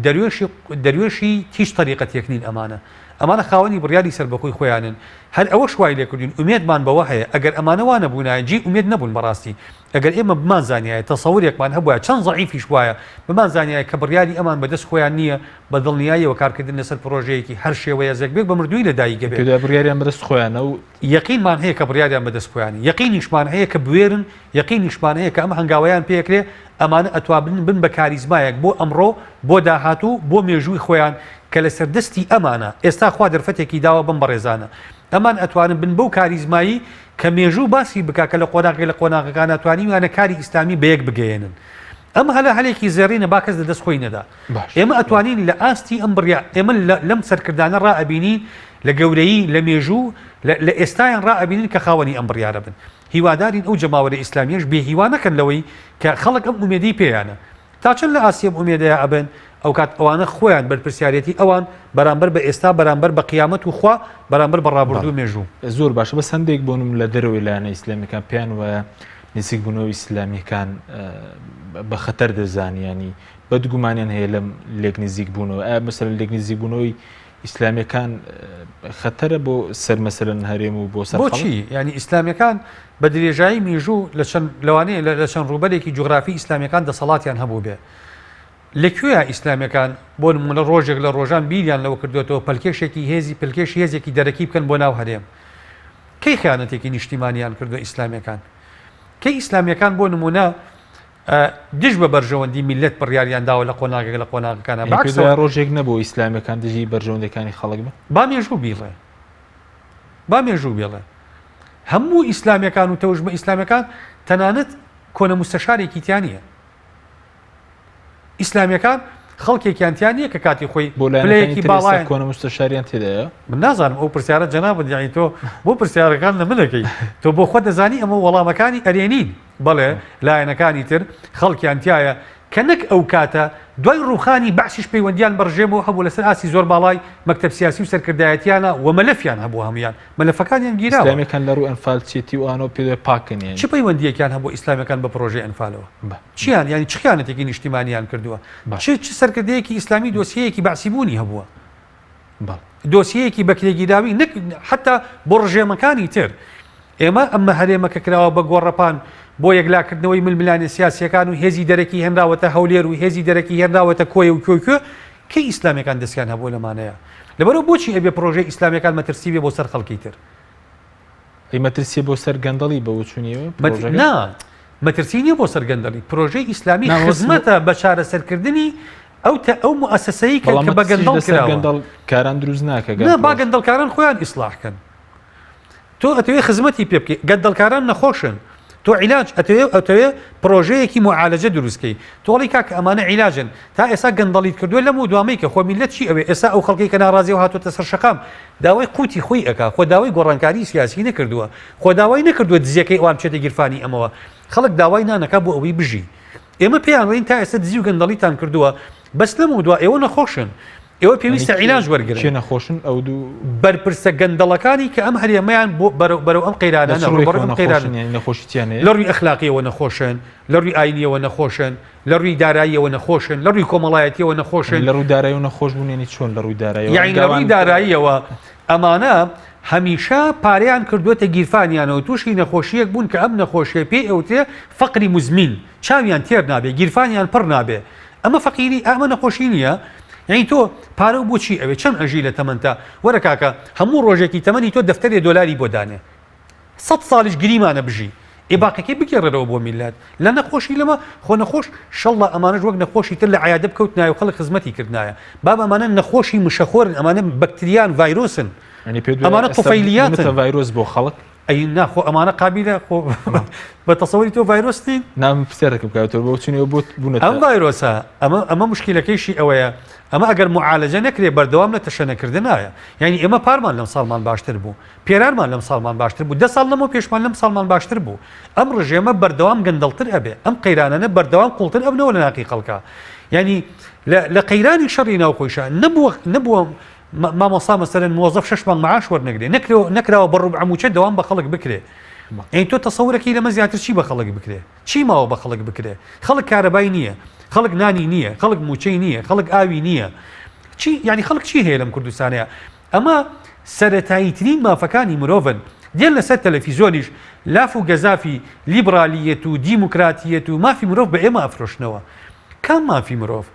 دەروێشی دەروێشی هیچ تەریقەتێک نین ئەمانە. ئەمانە خاوەنی بڕیاری سەربەخۆی خۆیانن. هەر ئەوەش وای لێکردوین ئومێدمان بەوە هەیە ئەگەر ئەمانە وا نەبوونایە جێی ئومێد نەبوون بەڕاستی ئەگەر ئێمە بمانزانیایە تەسەورێکمان هەبوایە چەند زەعیفیش بوایە بمانزانیایە کە بڕیاری ئەمان بەدەست خۆیان نییە بە دڵنیاییەوە کارکردن لەسەر پرۆژەیەکی هەر شێوەیەزێک بێت بە مردووی لە دایک ئەبێت. پێت وایە بڕیاریان بەدەست خۆیانە و. یەقینمان هەیە کە بڕیاریان بەدەست خۆیانە یەقینیشمان هەیە کە بوێرن یەقینیشمان هەیە کە ئەم هەنگاوەیان پێ ئەکرێ، ئەمانە ئەتوابن بن بە کاریزمایەک بۆ ئەمڕۆ، بۆ داهاتوو، بۆ مێژووی خۆیان کە لەسەر دەستی ئەمانە، ئێستا خوا دەرفەتێکی داوە بەم بەڕێزانە، ئەمان ئەتوانن بن بەو کاریزمایی کە مێژوو باسی بکا کە لە قۆناغێک لە قۆناغەکانا توانیویانە کاری ئیسلامی بەیەک بگەیەنن. ئەم هەلە هەلێکی زێڕینە با کەس لە دەست خۆی نەدا. ئێمە ئەتوانین لە ئاستی ئەم بڕیا ئێمە لەم سەرکردانە ڕائەبینین لە گەورەیی، لە مێژوو، لە ئێستایان ڕائەبینین کە خاوەنی ئەم بڕیارە بن. هیوادارین ئەو جەماوەرە ئیسلامیەش بێ هیوا نەکەن لەوەی کە خەڵک ئەم ئومێدەی پێیانە. تا چەند لە ئاستی ئەم ئومێدەیا ئەبن، ئەوکات ئەوانە خۆیان بەرپرسیارێتی ئەوان بەرامبەر بە ئێستا، بەرامبەر بە قیامەت و خوا، بەرامبەر بە ڕابوردوو و مێژوو. زۆر باشە بەس هەندێک بۆ نمونە لە دەرەوەی لایەنە ئیسلامیەکان پێیان وایە نزیک بوونەوەی ئیسلامیەکان بە خەتەر دەزانن یانی بەدگومانیان هەیە لەم لێک نزیک بوونەوە ئایا مەسەلەن لێک نزیک بوونەوەی ئیسلامیەکان خەتەرە بۆ سەر مەسەلەن هەرێم و بۆ سەر خەڵک؟ بۆچی؟ یانی ئیسلامیەکان بە درێژایی میژوو لە چەند لەوانەیە لە چەند ڕووبەرێکی جوغرافی ئیسلامیەکان دەسەڵاتیان هەبووبێ. لە کوێیا ئیسلامیەکان بۆ نموونە ڕۆژێک لە ڕۆژان بیریان لەوە کردۆتەوە پەلکێشێکی هێزی پەلکێشی هێزێکی دەرەکی بکەن بۆ ناو هەرێم؟ کەی خیانەتێکی نیشتیمانیان کردووە ئیسلامیەکان؟ کەی ئیسلامیەکان بۆ نموونە دژ بە بەرژەوەندی میللەت بڕیاریان داوە لە قۆناغێک لە قۆناغەکانا یعنی پێت وایە ڕۆژێک نەبوو ئیسلامیەکان دژی بەرژەوەندیەکانی خەڵک بن؟ با مێژوو بیڵێ با مێژوو بێڵێ هەموو ئیسلامیەکان و تەوژمە ئیسلامیەکان تەنانەت کۆنە مستەشارێکی تیا نییە ئیسلامیەکان خەڵکێکیان تیا نییە کە کاتی خۆی بۆ لایەنەکانی پلەیەکی تر ئێستا باڵایان کۆنە مستەشاریان تێدایە؟ من نازانم ئەو پرسیارە جەنابت یعنی تۆ بۆ پرسیارەکان لە من ئەکەی تۆ بۆ خۆت دەزانی ئەمە وەڵامەکانی ئەرێنین بەڵێ لایەنەکانی تر خەڵکیان تیایە کە نەک ئەو کاتە دوای ڕووخانی بەعسیش پەیوەندیان بە ڕژێمەوە هەبوو لەسەر ئاستی زۆر باڵای مەکتەب سیاسی و سەرکردایەتیانە و مەلەفیان هەبوو هەموویان مەلەفەکانیان گیراوە. ئیسلامیەکان لە ڕووی ئەنفال چێتی و ئانەوە پێ پاکن یانی. چ پەیوەندیەکیان هەبوو ئیسلامیەکان بە پرۆژەی ئەنفالەوە؟ چیان یانی چ خیانەتێکی نیشتیمانیان کردووە؟ چ چ سەرکردەیەکی ئیسلامی دۆسیەیەکی بەعسی بوونی هەبووە؟ دۆسیەیەکی بەکرێگیراوی نەک حتا بۆ ڕژێمەکانی تر. ئێمە ئەمە هەرێمە کە کراوە بە گۆڕەپان بۆ یەکلاکردنەوەی ململانێ سیاسیەکان و هێزی دەرەکی هێنراوەتە هەولێر و هێزی دەرەکی هێنراوەتە کۆیە و کوێ کوێ کەی ئیسلامیەکان دەستیان هەبووە لەمانەیە؟ لەبەرئەوە بۆچی ئەبێ پرۆژەی ئیسلامیەکان مەترسی بێ بۆ سەر خەڵکی تر؟ ئەی مەترسیە بۆ سەر گەندەڵی بە وچونی ئێوە پرۆژەکە؟ نا مەترسی نییە بۆ سەر گەندەڵی پرۆژەی ئیسلامی نا، وەسم- خزمەتە بە چارەسەرکردنی ئەو تە ئەو موئەسەسەی کە بەڵام کە بە مەترسیش گەندەڵ لەسەر کراوە گەندەڵ کاران دروست ناکە گەر نا با پرۆژ- گەندەڵکاران خۆیان ئیسلاح کەن تۆ ئەتەوێ خزمەتی پێ بکەی گەندەڵکاران نەخۆشن تۆ عیلاج ئەتەوێ ئەتەوێ پرۆژەیەکی معالەجە دروست کەی تۆ ئەڵێی کاکە ئەمانە عیلاجن تا ئێستا گەندەڵیت کردووە لەم و دوا مەیکە خۆ میللەت چی ئەوێ ئێستا ئەو خەڵکەی کە ناڕازیە و هاتۆتە سەر شەقام داوای قوتی خۆی ئەکا خۆ داوای گۆڕانکاری سیاسی نەکردووە خۆ داوای نەکردووە دزیەکەی ئەوان بچێتە گیرفانی ئەمەوە خەڵک داوای نانەکا بۆ ئەوەی بژی. ئێمە پێیان ڵێین تا ئێستا دزی و گەندەڵیتان کردووە بەس لەمەودوا ئێوە نەخۆشن ئێوە پێویستە عیلاج وەرگرن. کێ نەخۆشن ئەو دوو؟ بەرپرسە گەندەڵەکانی کە ئەم هەرێمەیان بۆ بەرەو بەرەو ئەم لە قەیرانانە چ ڕووبەڕووی ڕووێکەوە ئەم قەیرانە نەخۆشن یانی نەخۆشی چیان هەیە؟ لە ڕووی ئەخلاقیەوە نەخۆشن، لە ڕووی ئاینیەوە نەخۆشن، لە ڕووی داراییەوە نەخۆشن، لە ڕووی کۆمەڵایەتیەوە نەخۆشن. لە ڕووی داراییەوە نەخۆش بوون یانی چۆن لە ڕووی داراییەوە؟ یانی لە ڕووی داراییەوە ئەمانە هەمیشە پارەیان کردووەتە گیرفانیانەوە تووشی نەخۆشییەک بوون کە ئەم نەخۆشیە پێی ئەوترێ فەقری موزمین چاویان تێر نابێ گیرفانیان پڕ نابێ ئەمە فەقیری ئەمە نەخۆشی نییە؟ یانی تۆ پارەو بۆ چی ئەوێ چەند ئەژی لە تەمەنتا وەرە کاکە هەموو ڕۆژێکی تەمەنی تۆ دەفتەرێ دۆلاری بۆ دانێ سەت ساڵیش گریمانە بژی ئێ باقیەکەی بگێڕێرەوە بۆ میللەت لە نەخۆشی لەمە خۆ نەخۆش شەڵڵا ئەمانەش وەک نەخۆشی تر لە عیادە بکەوتنایە و خەڵک خزمەتی کردنایە بابە ئەمانە نەخۆشی مشەخۆرن ئەمانە بەکتریان ڤایرۆسن یانی پێت وایە ئەمانە ئێستا طفیلیاتن بوونەتە ڤایرۆس بۆ خەڵک؟ ئەی نا خۆ ئەمانە قابیلە خۆ بە تەسەوری تۆ ڤایرۆس نین؟ نا من پرسیارێکم کاک دکتۆر بۆ چونی ئەوە بۆت بوونەتە ئەم ڤایرۆسە ئەمە ئەمە مشکیلەکەیشی ئەوەیە ئەمە ئەگەر معالەجە نەکرێ بەردەوام لە تەشەنەکردنایە یانی ئێمە پارمان لەم ساڵمان باشتر بوو پێرارمان لەم ساڵمان باشتر بوو، دە ساڵ لەمەو پێشمان لەم ساڵمان باشتر بوو. ئەم ڕژێمە بەردەوام گەندەڵتر ئەبێ، ئەم قەیرانانە بەردەوام قوڵتر ئەبنەوە لە ناخی خەڵکا. یانی لە لە قەیرانی شەڕی ناوخۆیشا نەبووە نەبووە مامۆستا مەسەلەن موەزەف شەش مانگ معاش وەرنەگرێ، نەکرێ نەکراوە بە ڕوبعە مووچە دەوام بە خەڵک بکرێ. یانی تۆ تەسەورەکەی لەمە زیاتر چی بە خەڵک بکرێ؟ چی ماوە بە خەڵک بکرێ؟ خەڵک کارەبای نییە، خەڵک نانی نییە، خەڵک مووچەی نییە، خەڵک ئاوی نییە. چی یانی خەڵک چی هەیە لەم کوردستانەیا؟ ئەمە سەرەتاییترین مافەکانی مرۆڤن، دێن لەسەر تەلەفیزۆنیش لاف و گەزافی لیبرالییەت و دیموکراتییەت و مافی مرۆڤ بە ئێمە ئەفرۆشنەوە. کام مافی مرۆڤ؟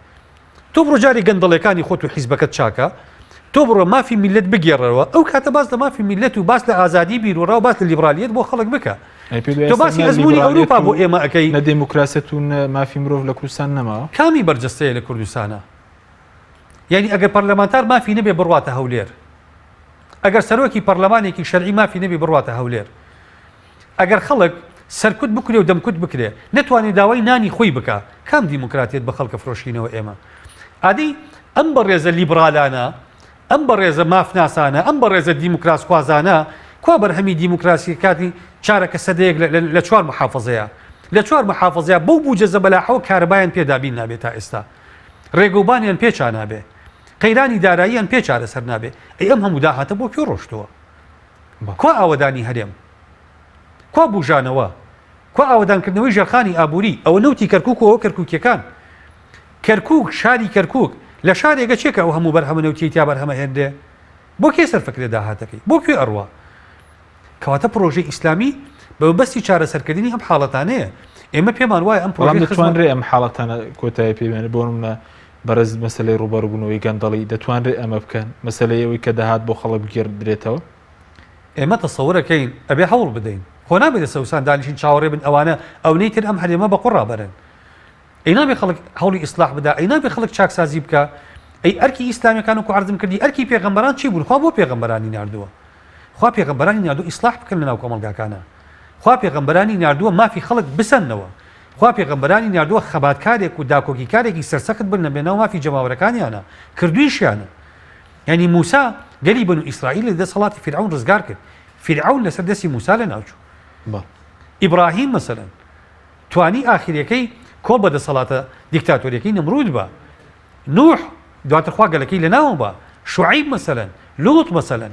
تۆ بڕۆ جارێ گەندەڵیەکانی خۆت و حیزبەکەت چاکە، تۆ بڕۆ مافی میللەت بگێڕەوە، ئەو کاتە باس لە مافی میللەت و باس لە ئازادی بیروڕا و باس لە لیبرالییەت بۆ خەڵک بکە. تۆ باسی ئەزموونی ئەوروپا بۆ ئێمە ئەکەی. نە دێموکراسیەت و نە مافی مرۆڤ لە کوردستان نەماوە؟ کامی بەرجەستەیە لە کوردستانا؟ یانی ئەگەر پەرلەمانتار مافی نەبێ بڕواتە هەولێر، ئەگەر سەرۆکی پەرلەمانێکی شەرعی مافی نەبێ بڕواتە هەولێر، ئەگەر خەڵک سەرکوت بکرێ و دەمکوت بکرێ نەتوانێ داوای نانی خۆی بکا، کام دیموکراتیەت بە خەڵکە فرۆشینەوە ئێمە؟ ئادەی ئەم بەڕێزە لیبرالانە، ئەم بەڕێزە مافناسانە، ئەم بەڕێزە دیموکراسخوازانە کوا بەرهەمی دیموکراسیەکانی چارەکە سەدەیەک لە چوار محافەزەیە؟ لە چوار محافەزەیە بەو بوجە زەبەلاحەوە کارەبایان پێ دابین نابێ تا ئێستا. ڕێگەوبانیان پێ چا نابێ، قەیرانی داراییان پێ چارەسەر نابێ، ئەی ئەم هەموو داهاتە بۆ کوێ ڕۆشتووە؟ کوا ئاوەدانی هەرێم؟ کوا بوژانەوە؟ کوا ئاوەدانکردنەوەی ژێرخانی ئابووری؟ ئەوە نەوتی کەرکوک و ئەوە کەرکوکیەکان. کەرکوک، شاری کەرکوک، لە شارێکە چێ کە ئەو هەموو بەرهەمە نەوتیەی تیا بەرهەمەهێنرێ؟ بۆ کێ سەرفەکرێ داهاتەکەی؟ بۆ کوێ ئەڕوا؟ کەواتە پرۆژەی ئیسلامی بە مەبەستی چارەسەرکردنی ئەم حاڵەتانەیە. ئێمە پێمان وایە ئەم بەڵام پرۆژەی خزمەت. دەتوانرێ ئەم حاڵەتانە کۆتایی پێ بێنرێت؟ بۆ نمونە بەڕێز مەسەلەی ڕووبەڕووبوونەوەی گەندەڵی دەتوانرێ ئەمە بکەن؟ مەسەلەی ئەوەی کە داهات بۆ خەڵک بگێڕدرێتەوە؟ ئێمە تەسەورەکەین ئەبێ هەوڵ بدەین. خۆ نابێ لە سەوسان دانیشین چاوەڕێ بن ئەوانە ئەونەی تر ئەم هەرێمە بە قوڕا بەرن. ئەی نابێ خەڵک هەوڵی ئیسلاح بدا؟ ئەی نابێ خەڵک چاکسازی بکا؟ ئەی ئەرکی ئیسلامیەکان وەکو عەرزم کردی ئەرکی پێغەمبەران چی بوون؟ خوا بۆ پێغەمبەرانی ناردووە؟ خوا پێغەمبەرانی ناردووە ئیسلاح بکەن لەناو کۆمەڵگاکانا. خوا پێغەمبەرانی ناردووە مافی خەڵک بسەننەوە. خوا پێغەمبەرانی ناردووە خەباتکارێک و داکۆکیکارێکی سەرسەخت بن لەپێناو مافی جەماوەرەکانیانا. کردوویشیانە. یانی موسا گەلی بەنو ئیسرائیل لە دەسەڵاتی فیرعەون ڕزگار کرد. فیرعەون لەسەر دەستی موسا لەناوچوو. ئیبراهیم مەسەلەن توانی ئاخیرەکەی کۆڵ بە دەسەڵاتە دیکتاتۆریەکەی نەمرود با. نوح دواتر خوا گەلەکەی لەناوە با، شوعەیب مەسەلەن، لوط مەسەلەن،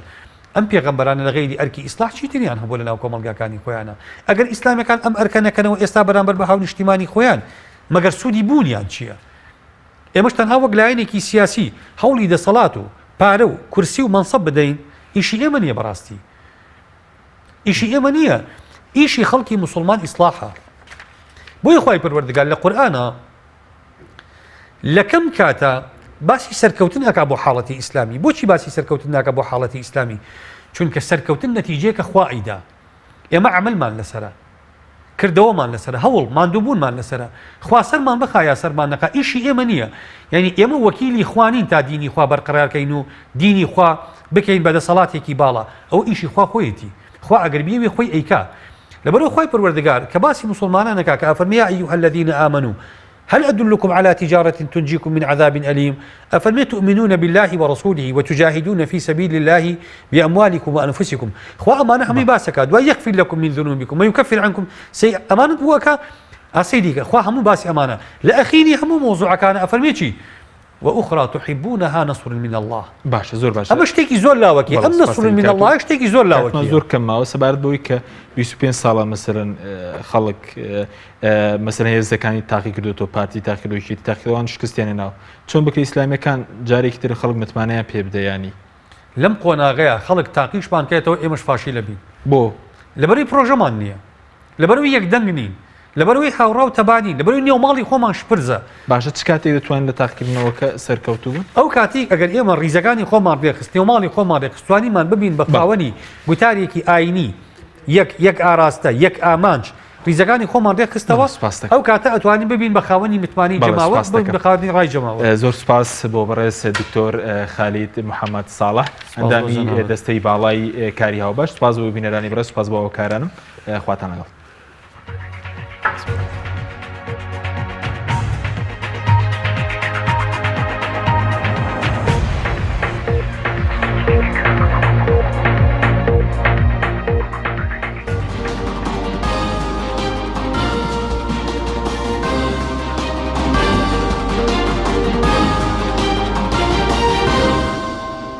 ئەم پێغەمبەرانە لە غەیری ئەرکی ئیسلاح چیتریان هەبووە لەناو کۆمەڵگاکانی خۆیانا؟ ئەگەر ئیسلامیەکان ئەم ئەرکە نەکەنەوە ئێستا بەرامبەر بە هاونیشتیمانی خۆیان مەگەر سوودی بوونیان چییە؟ ئێمەش تەنها وەک لایەنێکی سیاسی هەوڵی دەسەڵات و پارە و کورسی و مەنسەب بدەین ئیشی ئێمە نییە بەڕاستی ئیشی ئێمە نییە ئیشی خەڵکی موسڵمان ئیسلاحە بۆیە خوای پەروەردگار لە قورئانا لە کەم کاتا باسی سەرکەوتن ئەکا بۆ حاڵەتی ئیسلامی بۆچی باسی سەرکەوتن ناکە بۆ حاڵەتی ئیسلامی چونکە سەرکەوتن نەتیجەیەکە خوا ئەیدا ئێمە عملمان لەسرە کردەوەمان لەسرە هەوڵ ماندووبوونمان لەسرە خوا سەرمان بخا یا سەرمان نەخا ئیشی ئێمە نییە یعنی ئێمە وەکیلی خوانین تا دینی خوا بەرقەرارکەین و دینی خوا بکەین بە دەسەڵاتێکی باڵا ئەو ئیشی خوا خۆیەتی خوا ئەگەر بیەوێ خۆی ئەیکا لەبەرئەوە خوای پەروەردگار کە باسی موسڵمانان ئەکا کە ئەفەرمێ یا ایها الذین آمنوا هل ادلکم علی تجارة تنجیکم من عذاب الیم ئەفەرمێ تؤمنون بالله ورسوله وتجاهدون فی سبیل الله باموالکم وانفسکم خوا ئەمانە هەمووی باس ئەکا دوای یغفر لکم من ذنوبکم ویکفر عنکم سیئ ئەمانە بووەکە. ئا سەیری کە خوا هەموو باسی ئەمانە لە ئەخیری هەموو مەوزوعەکانە ئەفەرمێ چی؟ وأخرى تحبونها نصر من اللە. باشە زۆر باشە. ئەمە شتێکی زۆر لاوەکیە ئەم نصر من اللە شتێکی زۆر لاوەکیە. زۆر کەم ماوە سەبارەت بەوەی کە 25 ساڵە مەسەلەن خەڵک مەسەلەن هێزەکانی تاقی کردوێتەوە پارتی تاقیکردەوە یەکێتی تاقیکردەوە شکستیان هێناوە چۆن بکرێ ئیسلامیەکان جارێکی تر خەڵک متمانەیان پێ بدە یانی لەم قۆناغەیا خەڵک تاقیشمان کەێتەوە ئێمەش فاشیلە بین. بۆ؟ لەبەرئەوەی پرۆژەمان نییە. لەبەرئەوەی یەکدەنگ نین. لەبەرئەوەی هاوڕا و تەبا نین. لەبەرئەوەی نێوماڵی خۆمان شپرزە. باشە چ کاتێک دەتوانن لە تاقیکردنەوەکە سەرکەوتوو بن؟ ئەو کاتەی ئەگەر ئێمە ڕیزەکانی خۆمان ڕێکخست، نێوماڵی خۆمان ڕێکخست، توانیمان ببین بە خاوەنی گوتارێکی ئایینی یەک، یەک ئاراستە، یەک ئامانج، ریزەکانی خۆمان رێکخستەوە، ئەو کاتە ئەتوانین ببین بە خاوەنی متمانەی جەماوەر، ببین بە خاوەنی رای جەماوەر. زۆر سوپاس بۆ بەڕێز دکتۆر خالید محەمەد ساڵح ئەندامی دەستەی باڵای کاری هاوبەش، سوپاس بۆ بینەرانی بەڕێز، سوپاس بۆ هاوکارانم، خواتان لەگەڵ.